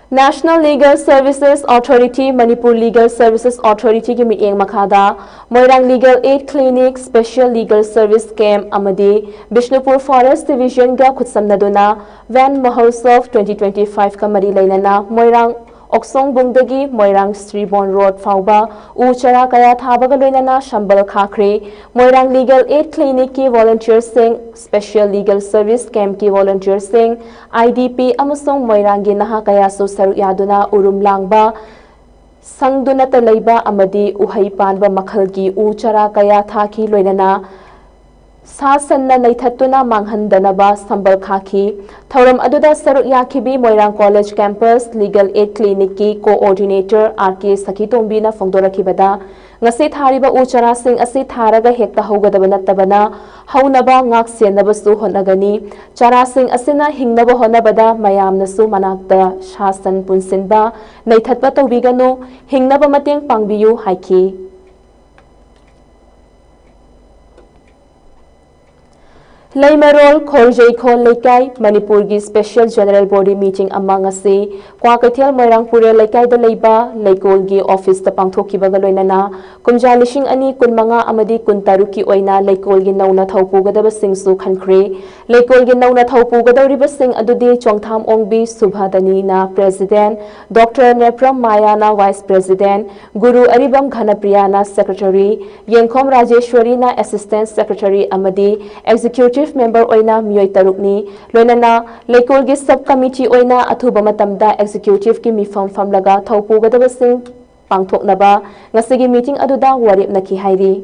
National Legal Services Authority, Manipur Legal Services Authority ꯒꯤ ꯃꯤꯠꯌꯦꯡ ꯃꯈꯥꯗ ꯃꯣꯏꯔꯥꯡ Legal Aid Clinic, Special Legal Service Camp ꯑꯃꯗꯤ ꯕꯤꯁꯅꯨꯄꯨꯔ Forest Division ꯒ ꯈꯨꯠꯁꯝꯅꯗꯨꯅ Van Mahotsav twenty twenty-five ꯀ ꯃꯔꯤ ꯂꯩꯅꯅ ꯃꯣꯏꯔꯥꯡ ꯑꯣꯛꯁꯣꯡꯕꯨꯡꯗꯒꯤ ꯃꯣꯏꯔꯥꯡ ꯁ꯭ꯔꯤꯕꯣꯟ ꯔꯣꯗ ꯐꯥꯎꯕ ꯎ ꯆꯥꯔꯥ ꯀꯌꯥ ꯊꯥꯕꯒ ꯂꯣꯏꯅꯅ ꯁꯝꯕꯜ ꯈꯥꯈ꯭ꯔꯦ꯫ ꯃꯣꯏꯔꯥꯡ Legal Aid Clinicꯀꯤ volunteerꯁꯤꯡ, Special Legal Service Campꯀꯤ volunteerꯁꯤꯡ, IDP ꯑꯃꯁꯨꯡ ꯃꯣꯏꯔꯥꯡꯒꯤ ꯅꯍꯥ ꯀꯌꯥꯁꯨ ꯁꯔꯨꯛ ꯌꯥꯗꯨꯅ ꯎꯔꯨꯝ ꯂꯥꯡꯕ, ꯁꯪꯗꯨꯅꯇ ꯂꯩꯕ ꯑꯃꯗꯤ ꯎꯍꯩ ꯄꯥꯟꯕ ꯃꯈꯜꯒꯤ ꯎ ꯆꯥꯔꯥ ꯀꯌꯥ ꯊꯥꯈꯤ꯫ ꯂꯣꯏꯅꯅ ꯁꯥ ꯁꯟꯅ ꯅꯩꯊꯠꯇꯨꯅ ꯃꯥꯡꯍꯟꯗꯅꯕ ꯁꯝꯕꯜ ꯈꯥꯈꯤ꯫ ꯊꯧꯔꯝ ꯑꯗꯨꯗ ꯁꯔꯨꯛ ꯌꯥꯈꯤꯕꯤ ꯃꯣꯏꯔꯥꯡ College Campus Legal Aid Clinicꯀꯤ Coordinator R K ꯁꯈꯤꯇꯣꯝꯕꯤꯅ ꯐꯣꯡꯗꯣꯔꯛꯈꯤꯕꯗ, ꯉꯁꯤ ꯊꯥꯔꯤꯕ ꯎ ꯆꯥꯔꯥꯁꯤꯡ ꯑꯁꯤ ꯊꯥꯔꯒ ꯍꯦꯛꯇ ꯍꯧꯒꯗꯕ ꯅꯠꯇꯕꯅ, ꯍꯧꯅꯕ ꯉꯥꯛ ꯁꯦꯟꯅꯕꯁꯨ ꯍꯣꯠꯅꯒꯅꯤ꯫ ꯆꯥꯔꯥꯁꯤꯡ ꯑꯁꯤꯅ ꯍꯤꯡꯅꯕ ꯍꯣꯠꯅꯕꯗ ꯃꯌꯥꯝꯅꯁꯨ ꯃꯅꯥꯛꯇ ꯁꯥ ꯁꯟ ꯄꯨꯟꯁꯤꯟꯕ, ꯅꯩꯊꯠꯄ ꯇꯧꯕꯤꯒꯅꯨ, ꯍꯤꯡꯅꯕ ꯃꯇꯦꯡ ꯄꯥꯡꯕꯤꯌꯨ ꯍꯥꯏꯈꯤ꯫ ꯂꯩꯃꯔꯣꯜ ꯈꯣꯔꯖꯩꯈꯣꯜ ꯂꯩꯀꯥꯏ ꯃꯅꯤꯄꯨꯔꯒꯤ Special General Body Meeting ꯑꯃ ꯉꯁꯤ ꯀ꯭ꯋꯥꯀꯩꯊꯦꯜ ꯃꯣꯏꯔꯥꯡ ꯄꯨꯔꯦꯜ ꯂꯩꯀꯥꯏꯗ ꯂꯩꯕ ꯂꯩꯀꯣꯜꯒꯤ officeꯇ ꯄꯥꯡꯊꯣꯛꯈꯤꯕꯒ ꯂꯣꯏꯅꯅ ꯀꯨꯝꯖꯥ ꯂꯤꯁꯤꯡ ꯑꯅꯤ ꯀꯨꯟꯃꯉꯥ ꯑꯃꯗꯤ ꯀꯨꯟꯇꯔꯨꯛꯀꯤ ꯑꯣꯏꯅ ꯂꯩꯀꯣꯜꯒꯤ ꯅꯧꯅ ꯊꯧ ꯄꯨꯒꯗꯕꯁꯤꯡꯁꯨ ꯈꯟꯈ꯭ꯔꯦ꯫ ꯂꯩꯀꯣꯜꯒꯤ ꯅꯧꯅ ꯊꯧ ꯄꯨꯒꯗꯧꯔꯤꯕꯁꯤꯡ ꯑꯗꯨꯗꯤ ꯆꯣꯡꯊꯥꯝ ꯑꯣꯡꯕꯤ ꯁꯨꯚꯥꯗꯅꯤꯅ President, Doctor Nepram ꯃꯥꯌꯥꯅ Vice President, ꯒꯨꯔꯨ ꯑꯔꯤꯕꯝ ꯘꯅꯄ꯭ꯔꯤꯌꯥꯅ Secretary, ꯌꯦꯡꯈꯣꯝ ꯔꯥꯖꯦꯁ꯭ꯋꯔꯤꯅ Assistant Secretary ꯑꯃꯗꯤ Executive Member ꯑꯣꯏꯅ ꯃꯤꯑꯣꯏ ꯇꯔꯨꯛꯅꯤ꯫ ꯂꯣꯏꯅꯅ ꯂꯩꯀꯣꯜꯒꯤ Sub Committee ꯑꯣꯏꯅ ꯑꯊꯨꯕ ꯃꯇꯝꯗ Executiveꯀꯤ ꯃꯤꯐꯝ ꯐꯝꯂꯒ ꯊꯧ ꯄꯨꯒꯗꯕꯁꯤꯡ ꯄꯥꯡꯊꯣꯛꯅꯕ ꯉꯁꯤꯒꯤ meeting ꯑꯗꯨꯗ ꯋꯥꯔꯦꯞꯅꯈꯤ ꯍꯥꯏꯔꯤ꯫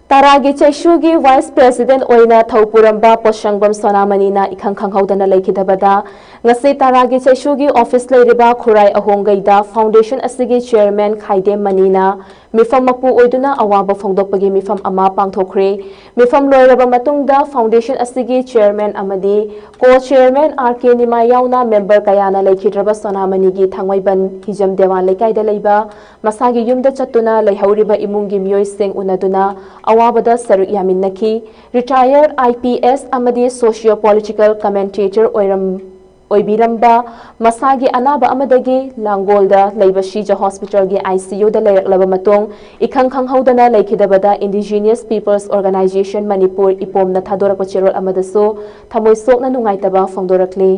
ꯇꯔꯥꯒꯤ ꯆꯩꯁꯨꯒꯤ Vice President ꯑꯣꯏꯅ ꯊꯧ ꯄꯨꯔꯝꯕ ꯄꯣꯠꯁꯪꯕꯝ ꯁꯣꯅꯥꯃꯅꯤꯅ ꯏꯈꯪ ꯈꯪꯍꯧꯗꯅ ꯂꯩꯈꯤꯗꯕꯗ, ꯉꯁꯤ ꯇꯔꯥꯒꯤ ꯆꯩꯁꯨꯒꯤ office ꯂꯩꯔꯤꯕ ꯈꯨꯔꯥꯏ ꯑꯍꯣꯡꯒꯩꯗ Foundationꯒꯤ Chairman ꯈꯥꯏꯗꯦꯝ ꯃꯅꯤꯅ ꯃꯤꯐꯝ ꯃꯄꯨ ꯑꯣꯏꯗꯨꯅ ꯑꯋꯥꯕ ꯐꯣꯡꯗꯣꯛꯄꯒꯤ ꯃꯤꯐꯝ ꯑꯃ ꯄꯥꯡꯊꯣꯛꯈ꯭ꯔꯦ꯫ ꯃꯤꯐꯝ ꯂꯣꯏꯔꯕ ꯃꯇꯨꯡꯗ Foundation ꯑꯁꯤꯒꯤ Chairman ꯑꯃꯗꯤ Co-Chairman R K ꯅꯤꯃꯥꯏ ꯌꯥꯎꯅ member ꯀꯌꯥꯅ ꯂꯩꯈꯤꯗ꯭ꯔꯕ ꯁꯣꯅꯥꯃꯅꯤꯒꯤ ꯊꯥꯡꯃꯩꯕꯟ ꯍꯤꯖꯝ ꯗꯦꯋꯥꯟ ꯂꯩꯀꯥꯏꯗ ꯂꯩꯕ ꯃꯁꯥꯒꯤ ꯌꯨꯝꯗ ꯆꯠꯇꯨꯅ ꯂꯩꯍꯧꯔꯤꯕ ꯏꯃꯨꯡꯒꯤ ꯃꯤꯑꯣꯏꯁꯤꯡ ꯎꯅꯗꯨꯅ ꯑꯋꯥꯕꯗ ꯁꯔꯨꯛ ꯌꯥꯃꯤꯟꯅꯈꯤ꯫ Retired IPS ꯑꯃꯗꯤ Socio Political Commentator ꯑꯣꯏꯔꯝ-, ꯑꯣꯏꯕꯤꯔꯝꯕ ꯃꯁꯥꯒꯤ ꯑꯅꯥꯕ ꯑꯃꯗꯒꯤ ꯂꯥꯡꯒꯣꯜꯗ ꯂꯩꯕ ꯁꯤꯖ Hospitalꯒꯤ ICUꯗ ꯂꯩꯔꯛꯂꯕ ꯃꯇꯨꯡ, ꯏꯈꯪ ꯈꯪꯍꯧꯗꯅ ꯂꯩꯈꯤꯗꯕꯗ Indigenous Peoples Organisation ꯃꯅꯤꯄꯨꯔ, ꯏꯄꯣꯝꯅ ꯊꯥꯗꯣꯔꯛꯄ ꯆꯦꯔꯣꯜ ꯑꯃꯗꯁꯨ ꯊꯃꯣꯏ ꯁꯣꯛꯅ ꯅꯨꯡꯉꯥꯏꯇꯕ ꯐꯣꯡꯗꯣꯔꯛꯂꯤ꯫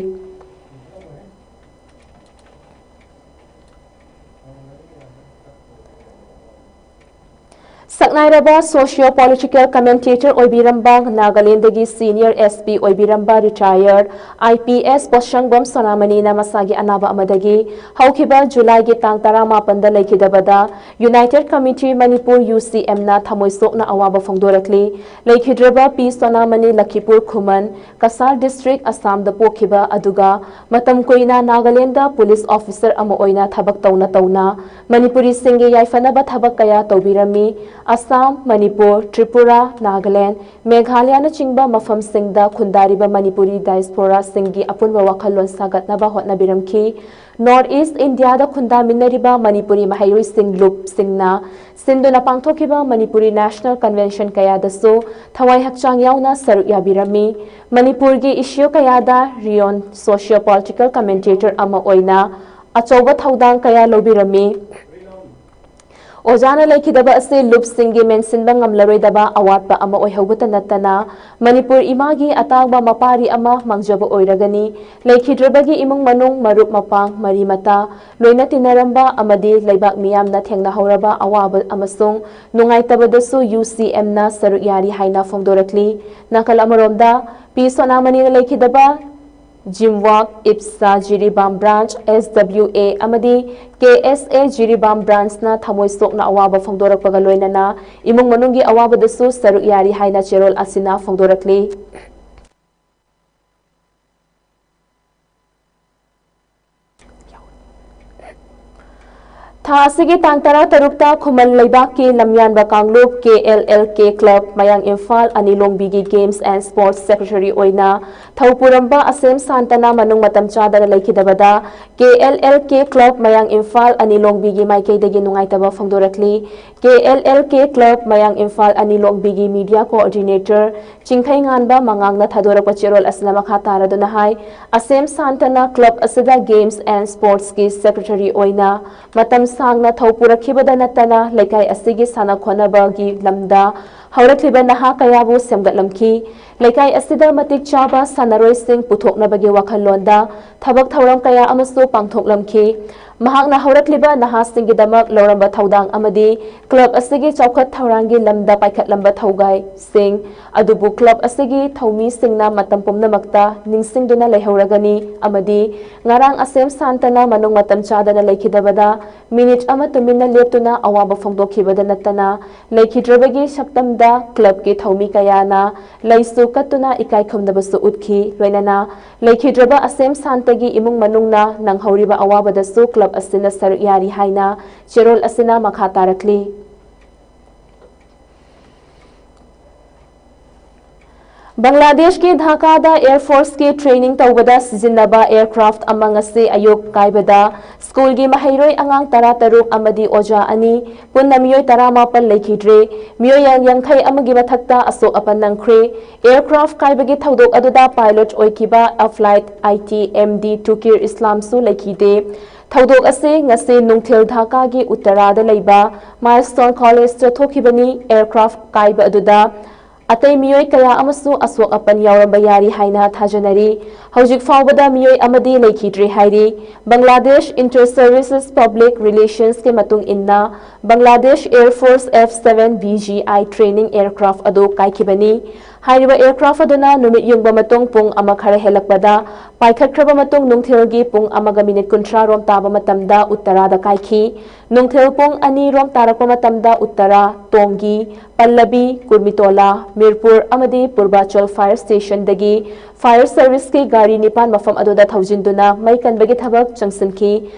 ꯁꯛꯅꯥꯏꯔꯕ socio political commentator ꯑꯣꯏꯕꯤꯔꯝꯕ, ꯅꯥꯒꯥꯂꯦꯟꯗꯒꯤ senior S P ꯑꯣꯏꯕꯤꯔꯝꯕ retired I P S ꯄꯣꯠꯁꯪꯕꯝ ꯁꯣꯅꯥꯃꯅꯤꯅ ꯃꯁꯥꯒꯤ ꯑꯅꯥꯕ ꯑꯃꯗꯒꯤ ꯍꯧꯈꯤꯕ ꯖꯨꯂꯥꯏꯒꯤ ꯇꯥꯡ ꯇꯔꯥꯃꯥꯄꯟꯗ ꯂꯩꯈꯤꯗꯕꯗ United Committee Manipur, U C M ꯅ ꯊꯃꯣꯏ ꯁꯣꯛꯅ ꯑꯋꯥꯕ ꯐꯣꯡꯗꯣꯔꯛꯂꯤ꯫ ꯂꯩꯈꯤꯗ꯭ꯔꯕ ꯄꯤ ꯁꯣꯅꯥꯃꯅꯤ ꯂꯈꯤꯄꯨꯔ ꯈꯨꯃꯟ, ꯀꯁꯥꯔ district, ꯑꯁꯥꯝꯗ ꯄꯣꯛꯈꯤꯕ ꯑꯗꯨꯒ ꯃꯇꯝ ꯀꯨꯏꯅ ꯅꯥꯒꯥꯂꯦꯟꯗ police officer ꯑꯃ ꯑꯣꯏꯅ ꯊꯕꯛ ꯇꯧꯅ ꯇꯧꯅ ꯃꯅꯤꯄꯨꯔꯤꯁꯤꯡꯒꯤ ꯌꯥꯏꯐꯅꯕ ꯊꯕꯛ ꯀꯌꯥ ꯇꯧꯕꯤꯔꯝꯃꯤ꯫ ꯑꯁꯥꯝ, ꯃꯅꯤꯄꯨꯔ, ꯇ꯭ꯔꯤꯄꯨꯔꯥ, ꯅꯥꯒꯥꯂꯦꯟ, ꯃꯦꯘꯥꯂꯌꯥꯅꯆꯤꯡꯕ ꯃꯐꯝꯁꯤꯡꯗ ꯈꯨꯟꯗꯥꯔꯤꯕ ꯃꯅꯤꯄꯨꯔꯤ diasporaꯁꯤꯡꯒꯤ ꯑꯄꯨꯟꯕ ꯋꯥꯈꯜꯂꯣꯟ ꯁꯥꯒꯠꯅꯕ ꯍꯣꯠꯅꯕꯤꯔꯝꯈꯤ꯫ North East Indiaꯗ ꯈꯨꯟꯗꯥꯃꯤꯟꯅꯔꯤꯕ ꯃꯅꯤꯄꯨꯔꯤ ꯃꯍꯩꯔꯣꯏꯁꯤꯡ ꯂꯨꯞꯁꯤꯡꯅ ꯁꯤꯟꯗꯨꯅ ꯄꯥꯡꯊꯣꯛꯈꯤꯕ ꯃꯅꯤꯄꯨꯔꯤ national convention ꯀꯌꯥꯗꯁꯨ ꯊꯋꯥꯏ ꯍꯛꯆꯥꯡ ꯌꯥꯎꯅ ꯁꯔꯨꯛ ꯌꯥꯕꯤꯔꯝꯃꯤ꯫ ꯃꯅꯤꯄꯨꯔꯒꯤ issue ꯀꯌꯥꯗ renowned socio political commentator ꯑꯃ ꯑꯣꯏꯅ ꯑꯆꯧꯕ ꯊꯧꯗꯥꯡ ꯀꯌꯥ ꯂꯧꯕꯤꯔꯝꯃꯤ꯫ ꯑꯣꯖꯥꯅ ꯂꯩꯈꯤꯗꯕ ꯑꯁꯤ ꯂꯨꯞꯁꯤꯡꯒꯤ ꯃꯦꯟꯁꯤꯟꯕ ꯉꯝꯂꯔꯣꯏꯗꯕ ꯑꯋꯥꯠꯄ ꯑꯃ ꯑꯣꯏꯍꯧꯕꯇ ꯅꯠꯇꯅ ꯃꯅꯤꯄꯨꯔ ꯏꯃꯥꯒꯤ ꯑꯇꯥꯡꯕ ꯃꯄꯥꯔꯤ ꯑꯃ ꯃꯥꯡꯖꯕ ꯑꯣꯏꯔꯒꯅꯤ꯫ ꯂꯩꯈꯤꯗ꯭ꯔꯕꯒꯤ ꯏꯃꯨꯡ ꯃꯅꯨꯡ, ꯃꯔꯨꯞ ꯃꯄꯥꯡ, ꯃꯔꯤ ꯃꯇꯥ, ꯂꯣꯏꯅ ꯇꯤꯟꯅꯔꯝꯕ ꯑꯃꯗꯤ ꯂꯩꯕꯥꯛ ꯃꯤꯌꯥꯝꯅ ꯊꯦꯡꯅꯍꯧꯔꯕ ꯑꯋꯥꯕ ꯑꯃꯁꯨꯡ ꯅꯨꯡꯉꯥꯏꯇꯕꯗꯁꯨ U C Mꯅ ꯁꯔꯨꯛ ꯌꯥꯔꯤ ꯍꯥꯏꯅ ꯐꯣꯡꯗꯣꯔꯛꯂꯤ꯫ ꯅꯥꯀꯜ ꯑꯃꯔꯣꯝꯗ, ꯄꯤ ꯁꯣꯅꯥꯃꯅꯤꯅ ꯂꯩꯈꯤꯗꯕ ꯖꯤꯝꯋꯥꯛ, ꯏꯞꯁꯥ Jiribam branch, S W A ꯑꯃꯗꯤ K S A ꯖꯤꯔꯤꯕꯥꯝ branchꯅ ꯊꯃꯣꯏ ꯁꯣꯛꯅ ꯑꯋꯥꯕ ꯐꯣꯡꯗꯣꯔꯛꯄꯒ ꯂꯣꯏꯅꯅ ꯏꯃꯨꯡ ꯃꯅꯨꯡꯒꯤ ꯑꯋꯥꯕꯗꯁꯨ ꯁꯔꯨꯛ ꯌꯥꯔꯤ ꯍꯥꯏꯅ ꯆꯦꯔꯣꯜ ꯑꯁꯤꯅ ꯐꯣꯡꯗꯣꯔꯛꯂꯤ꯫ ꯊꯥ ꯑꯁꯤꯒꯤ ꯇꯥꯡ ꯇꯔꯥꯇꯔꯨꯛꯇ ꯈꯨꯃꯟ ꯂꯩꯕꯥꯛꯀꯤ ꯂꯝꯌꯥꯟꯕ ꯀꯥꯡꯂꯨꯞ K L L K club ꯃꯌꯥꯡ Imphal ꯑꯅꯤꯂꯣꯡꯕꯤꯒꯤ Games and Sports Secretary ꯑꯣꯏꯅ ꯊꯧ ꯄꯨꯔꯝꯕ ꯑꯁꯦꯝ ꯁꯥꯟꯇꯅ ꯃꯅꯨꯡ ꯃꯇꯝ ꯆꯥꯗꯅ ꯂꯩꯈꯤꯗꯕꯗ K L L K club ꯃꯌꯥꯡ ꯏꯝꯐꯥꯜ ꯑꯅꯤꯂꯣꯡꯕꯤꯒꯤ ꯃꯥꯏꯀꯩꯗꯒꯤ ꯅꯨꯡꯉꯥꯏꯇꯕ ꯐꯣꯡꯗꯣꯔꯛꯂꯤ꯫ K L L K club ꯃꯌꯥꯡ ꯏꯝꯐꯥꯜ ꯑꯅꯤꯂꯣꯡꯕꯤꯒꯤ media coordinator ꯆꯤꯡꯈꯩꯉꯥꯟꯕ ꯃꯉꯥꯡꯅ ꯊꯥꯗꯣꯔꯛꯄ ꯆꯦꯔꯣꯜ ꯑꯁꯤꯅ ꯃꯈꯥ ꯇꯥꯔꯗꯨꯅ ꯍꯥꯏ, ꯑꯁꯦꯝ ꯁꯥꯟꯇꯅ club ꯑꯁꯤꯗ Games and Sportsꯀꯤ secretary ꯑꯣꯏꯅ ꯃꯇꯝ ꯁꯥꯡꯅ ꯊꯧ ꯄꯨꯔꯛꯈꯤꯕꯗ ꯅꯠꯇꯅ ꯂꯩꯀꯥꯏ ꯑꯁꯤꯒꯤ ꯁꯥꯟꯅ ꯈꯣꯠꯅꯕꯒꯤ ꯂꯝꯗ ꯍꯧꯔꯛꯂꯤꯕ ꯅꯍꯥ ꯀꯌꯥꯕꯨ ꯁꯦꯝꯒꯠꯂꯝꯈꯤ꯫ ꯂꯩꯀꯥꯏ ꯑꯁꯤꯗ ꯃꯇꯤꯛ ꯆꯥꯕ ꯁꯥꯟꯅꯔꯣꯏꯁꯤꯡ ꯄꯨꯊꯣꯛꯅꯕꯒꯤ ꯋꯥꯈꯜꯂꯣꯟꯗ ꯊꯕꯛ ꯊꯧꯔꯝ ꯀꯌꯥ ꯑꯃꯁꯨ ꯄꯥꯡꯊꯣꯛꯂꯝꯈꯤ꯫ ꯃꯍꯥꯛꯅ ꯍꯧꯔꯛꯂꯤꯕ ꯅꯍꯥꯁꯤꯡꯒꯤꯗꯃꯛ ꯂꯧꯔꯝꯕ ꯊꯧꯗꯥꯡ ꯑꯃꯗꯤ ꯀ꯭ꯂꯕ ꯑꯁꯤꯒꯤ ꯆꯥꯎꯈꯠ ꯊꯧꯔꯥꯡꯒꯤ ꯂꯝꯗ ꯄꯥꯏꯈꯠꯂꯝꯕ ꯊꯧꯒꯥꯏꯁꯤꯡ ꯑꯗꯨꯕꯨ ꯀ꯭ꯂꯕ ꯑꯁꯤꯒꯤ ꯊꯧꯃꯤꯁꯤꯡꯅ ꯃꯇꯝ ꯄꯨꯝꯅꯃꯛꯇ ꯅꯤꯡꯁꯤꯡꯗꯨꯅ ꯂꯩꯍꯧꯔꯒꯅꯤ ꯑꯃꯗꯤ ꯉꯔꯥꯡ ꯑꯁꯦꯝ ꯁꯥꯟꯇꯅ ꯃꯅꯨꯡ ꯃꯇꯝ ꯆꯥꯗꯅ ꯂꯩꯈꯤꯗꯕꯗ ꯃꯤꯅꯤꯠ ꯑꯃ ꯇꯨꯃꯤꯟꯅ ꯂꯦꯞꯇꯨꯅ ꯑꯋꯥꯕ ꯐꯣꯡꯗꯣꯛꯈꯤꯕꯗ ꯅꯠꯇꯅ ꯂꯩꯈꯤꯗ꯭ꯔꯕꯒꯤ ꯁꯛꯇꯝꯗ ꯀ꯭ꯂꯕꯀꯤ ꯊꯧꯃꯤ ꯀꯌꯥꯅ ꯂꯩꯁꯨ ꯀꯠꯇꯨꯅ ꯏꯀꯥꯏ ꯈꯨꯝꯅꯕꯁꯨ ꯎꯠꯈꯤ꯫ ꯂꯣꯏꯅꯅ ꯂꯩꯈꯤꯗ꯭ꯔꯕ ꯑꯁꯦꯝ ꯁꯥꯟꯇꯒꯤ ꯏꯃꯨꯡ ꯃꯅꯨꯡꯅ ꯅꯪꯍꯧꯔꯤꯕ ꯑꯋꯥꯕꯗꯁꯨ ꯀ꯭ꯂꯕ ꯑꯁꯤꯅ ꯁꯔꯨꯛ ꯌꯥꯔꯤ ꯍꯥꯏꯅ ꯆꯦꯔꯣꯜ ꯑꯁꯤꯅ ꯃꯈꯥ ꯇꯥꯔꯛꯂꯤ꯫ ꯕꯪꯒ꯭ꯂꯥꯗꯦꯁꯀꯤ ꯙꯥꯀꯥꯗ ꯑꯦꯌꯔ ꯐꯣꯔꯁꯀꯤ ꯇ꯭ꯔꯦꯅꯤꯡ ꯇꯧꯕꯗ ꯁꯤꯖꯤꯟꯅꯕ ꯑꯦꯌꯔꯀ꯭ꯔꯥꯐ ꯑꯃ ꯉꯁꯤ ꯑꯌꯨꯛ ꯀꯥꯏꯕꯗ ꯁ꯭ꯀꯨꯜꯒꯤ ꯃꯍꯩꯔꯣꯏ ꯑꯉꯥꯡ ꯇꯔꯥꯇꯔꯨꯛ ꯑꯃꯗꯤ ꯑꯣꯖꯥ ꯑꯅꯤ ꯄꯨꯟꯅ ꯃꯤꯑꯣꯏ ꯇꯔꯥꯃꯥꯄꯜ ꯂꯩꯈꯤꯗ꯭ꯔꯦ꯫ ꯃꯤꯑꯣꯏ ꯌꯥꯡꯈꯩ ꯑꯃꯒꯤ ꯃꯊꯛꯇ ꯑꯁꯣꯛ ꯑꯄꯟ ꯅꯪꯈ꯭ꯔꯦ꯫ ꯑꯦꯌꯔꯀ꯭ꯔꯥꯐ ꯀꯥꯏꯕꯒꯤ ꯊꯧꯗꯣꯛ ꯑꯗꯨꯗ ꯄꯥꯏꯂꯣꯠ ꯑꯣꯏꯈꯤꯕ ꯑꯦꯐ꯭ꯂꯥꯏꯠ ꯑꯥꯏ ꯇꯤ ꯑꯦꯝ ꯗꯤ ꯇꯨꯀꯤꯔ ꯏꯁꯂꯥꯝꯁꯨ ꯂꯩꯈꯤꯗꯦ꯫ ꯊꯧꯗꯣꯛ ꯑꯁꯤ ꯉꯁꯤ ꯅꯨꯡꯊꯤꯜ ꯙꯥꯀꯥꯒꯤ ꯎꯠꯇꯔꯥꯗ ꯂꯩꯕ ꯃꯥꯏꯜꯁ꯭ꯇꯣꯟ ꯀꯣꯂꯦꯖꯇ ꯊꯣꯛꯈꯤꯕꯅꯤ꯫ ꯑꯦꯌꯔꯀ꯭ꯔꯥꯐ ꯀꯥꯏꯕ ꯑꯗꯨꯗ ꯑꯇꯩ ꯃꯤꯑꯣꯏ ꯀꯌꯥ ꯑꯃꯁꯨ ꯑꯁꯣꯛ ꯑꯄꯟ ꯌꯥꯎꯔꯝꯕ ꯌꯥꯔꯤ ꯍꯥꯏꯅ ꯊꯥꯖꯅꯔꯤ꯫ ꯍꯧꯖꯤꯛ ꯐꯥꯎꯕꯗ ꯃꯤꯑꯣꯏ ꯑꯃꯗꯤ ꯂꯩꯈꯤꯗ꯭ꯔꯦ ꯍꯥꯏꯔꯤ꯫ ꯕꯪꯒ꯭ꯂꯥꯗꯦꯁ ꯏꯟꯇꯔ ꯁꯔꯚꯤꯁꯦꯁ ꯄꯕ꯭ꯂꯤꯛ ꯔꯤꯂꯦꯁꯟꯁꯀꯤ ꯃꯇꯨꯡ ꯏꯟꯅ, Bangladesh air force F seven V G I training aircraft ꯑꯗꯨ ꯀꯥꯏꯈꯤꯕꯅꯤ꯫ ꯍꯥꯏꯔꯤꯕ ꯑꯦꯌꯔꯀ꯭ꯔꯥꯐ ꯑꯗꯨꯅ ꯅꯨꯃꯤꯠ ꯌꯨꯡꯕ ꯃꯇꯨꯡ ꯄꯨꯡ ꯑꯃ ꯈꯔ ꯍꯦꯜꯂꯛꯄꯗ ꯄꯥꯏꯈꯠꯈ꯭ꯔꯕ ꯃꯇꯨꯡ ꯅꯨꯡꯊꯤꯜꯒꯤ ꯄꯨꯡ ꯑꯃꯒ ꯃꯤꯅꯤꯠ ꯀꯨꯟꯊ꯭ꯔꯥ ꯔꯣꯝ ꯇꯥꯕ ꯃꯇꯝꯗ ꯎꯠꯇꯔꯥꯗ ꯀꯥꯏꯈꯤ꯫ ꯅꯨꯡꯊꯤꯜ ꯄꯨꯡ ꯑꯅꯤ ꯔꯣꯝ ꯇꯥꯔꯛꯄ ꯃꯇꯝꯗ ꯎꯠꯇꯔꯥ, ꯇꯣꯡꯒꯤ, ꯄꯜꯂꯕꯤ, ꯀꯨꯔꯃꯤꯇꯣꯂꯥ, ꯃꯤꯔꯄꯨꯔ ꯑꯃꯗꯤ ꯄꯨꯔꯕꯥꯆꯜ ꯐꯥꯌꯔ ꯁ꯭ꯇꯦꯁꯟꯗꯒꯤ ꯐꯥꯌꯔ ꯁꯔꯚꯤꯁꯀꯤ ꯒꯥꯔꯤ ꯅꯤꯄꯥꯟ ꯃꯐꯝ ꯑꯗꯨꯗ ꯊꯧꯖꯤꯟꯗꯨꯅ ꯃꯩ ꯀꯟꯕꯒꯤ ꯊꯕꯛ ꯆꯪꯁꯤꯟꯈꯤ꯫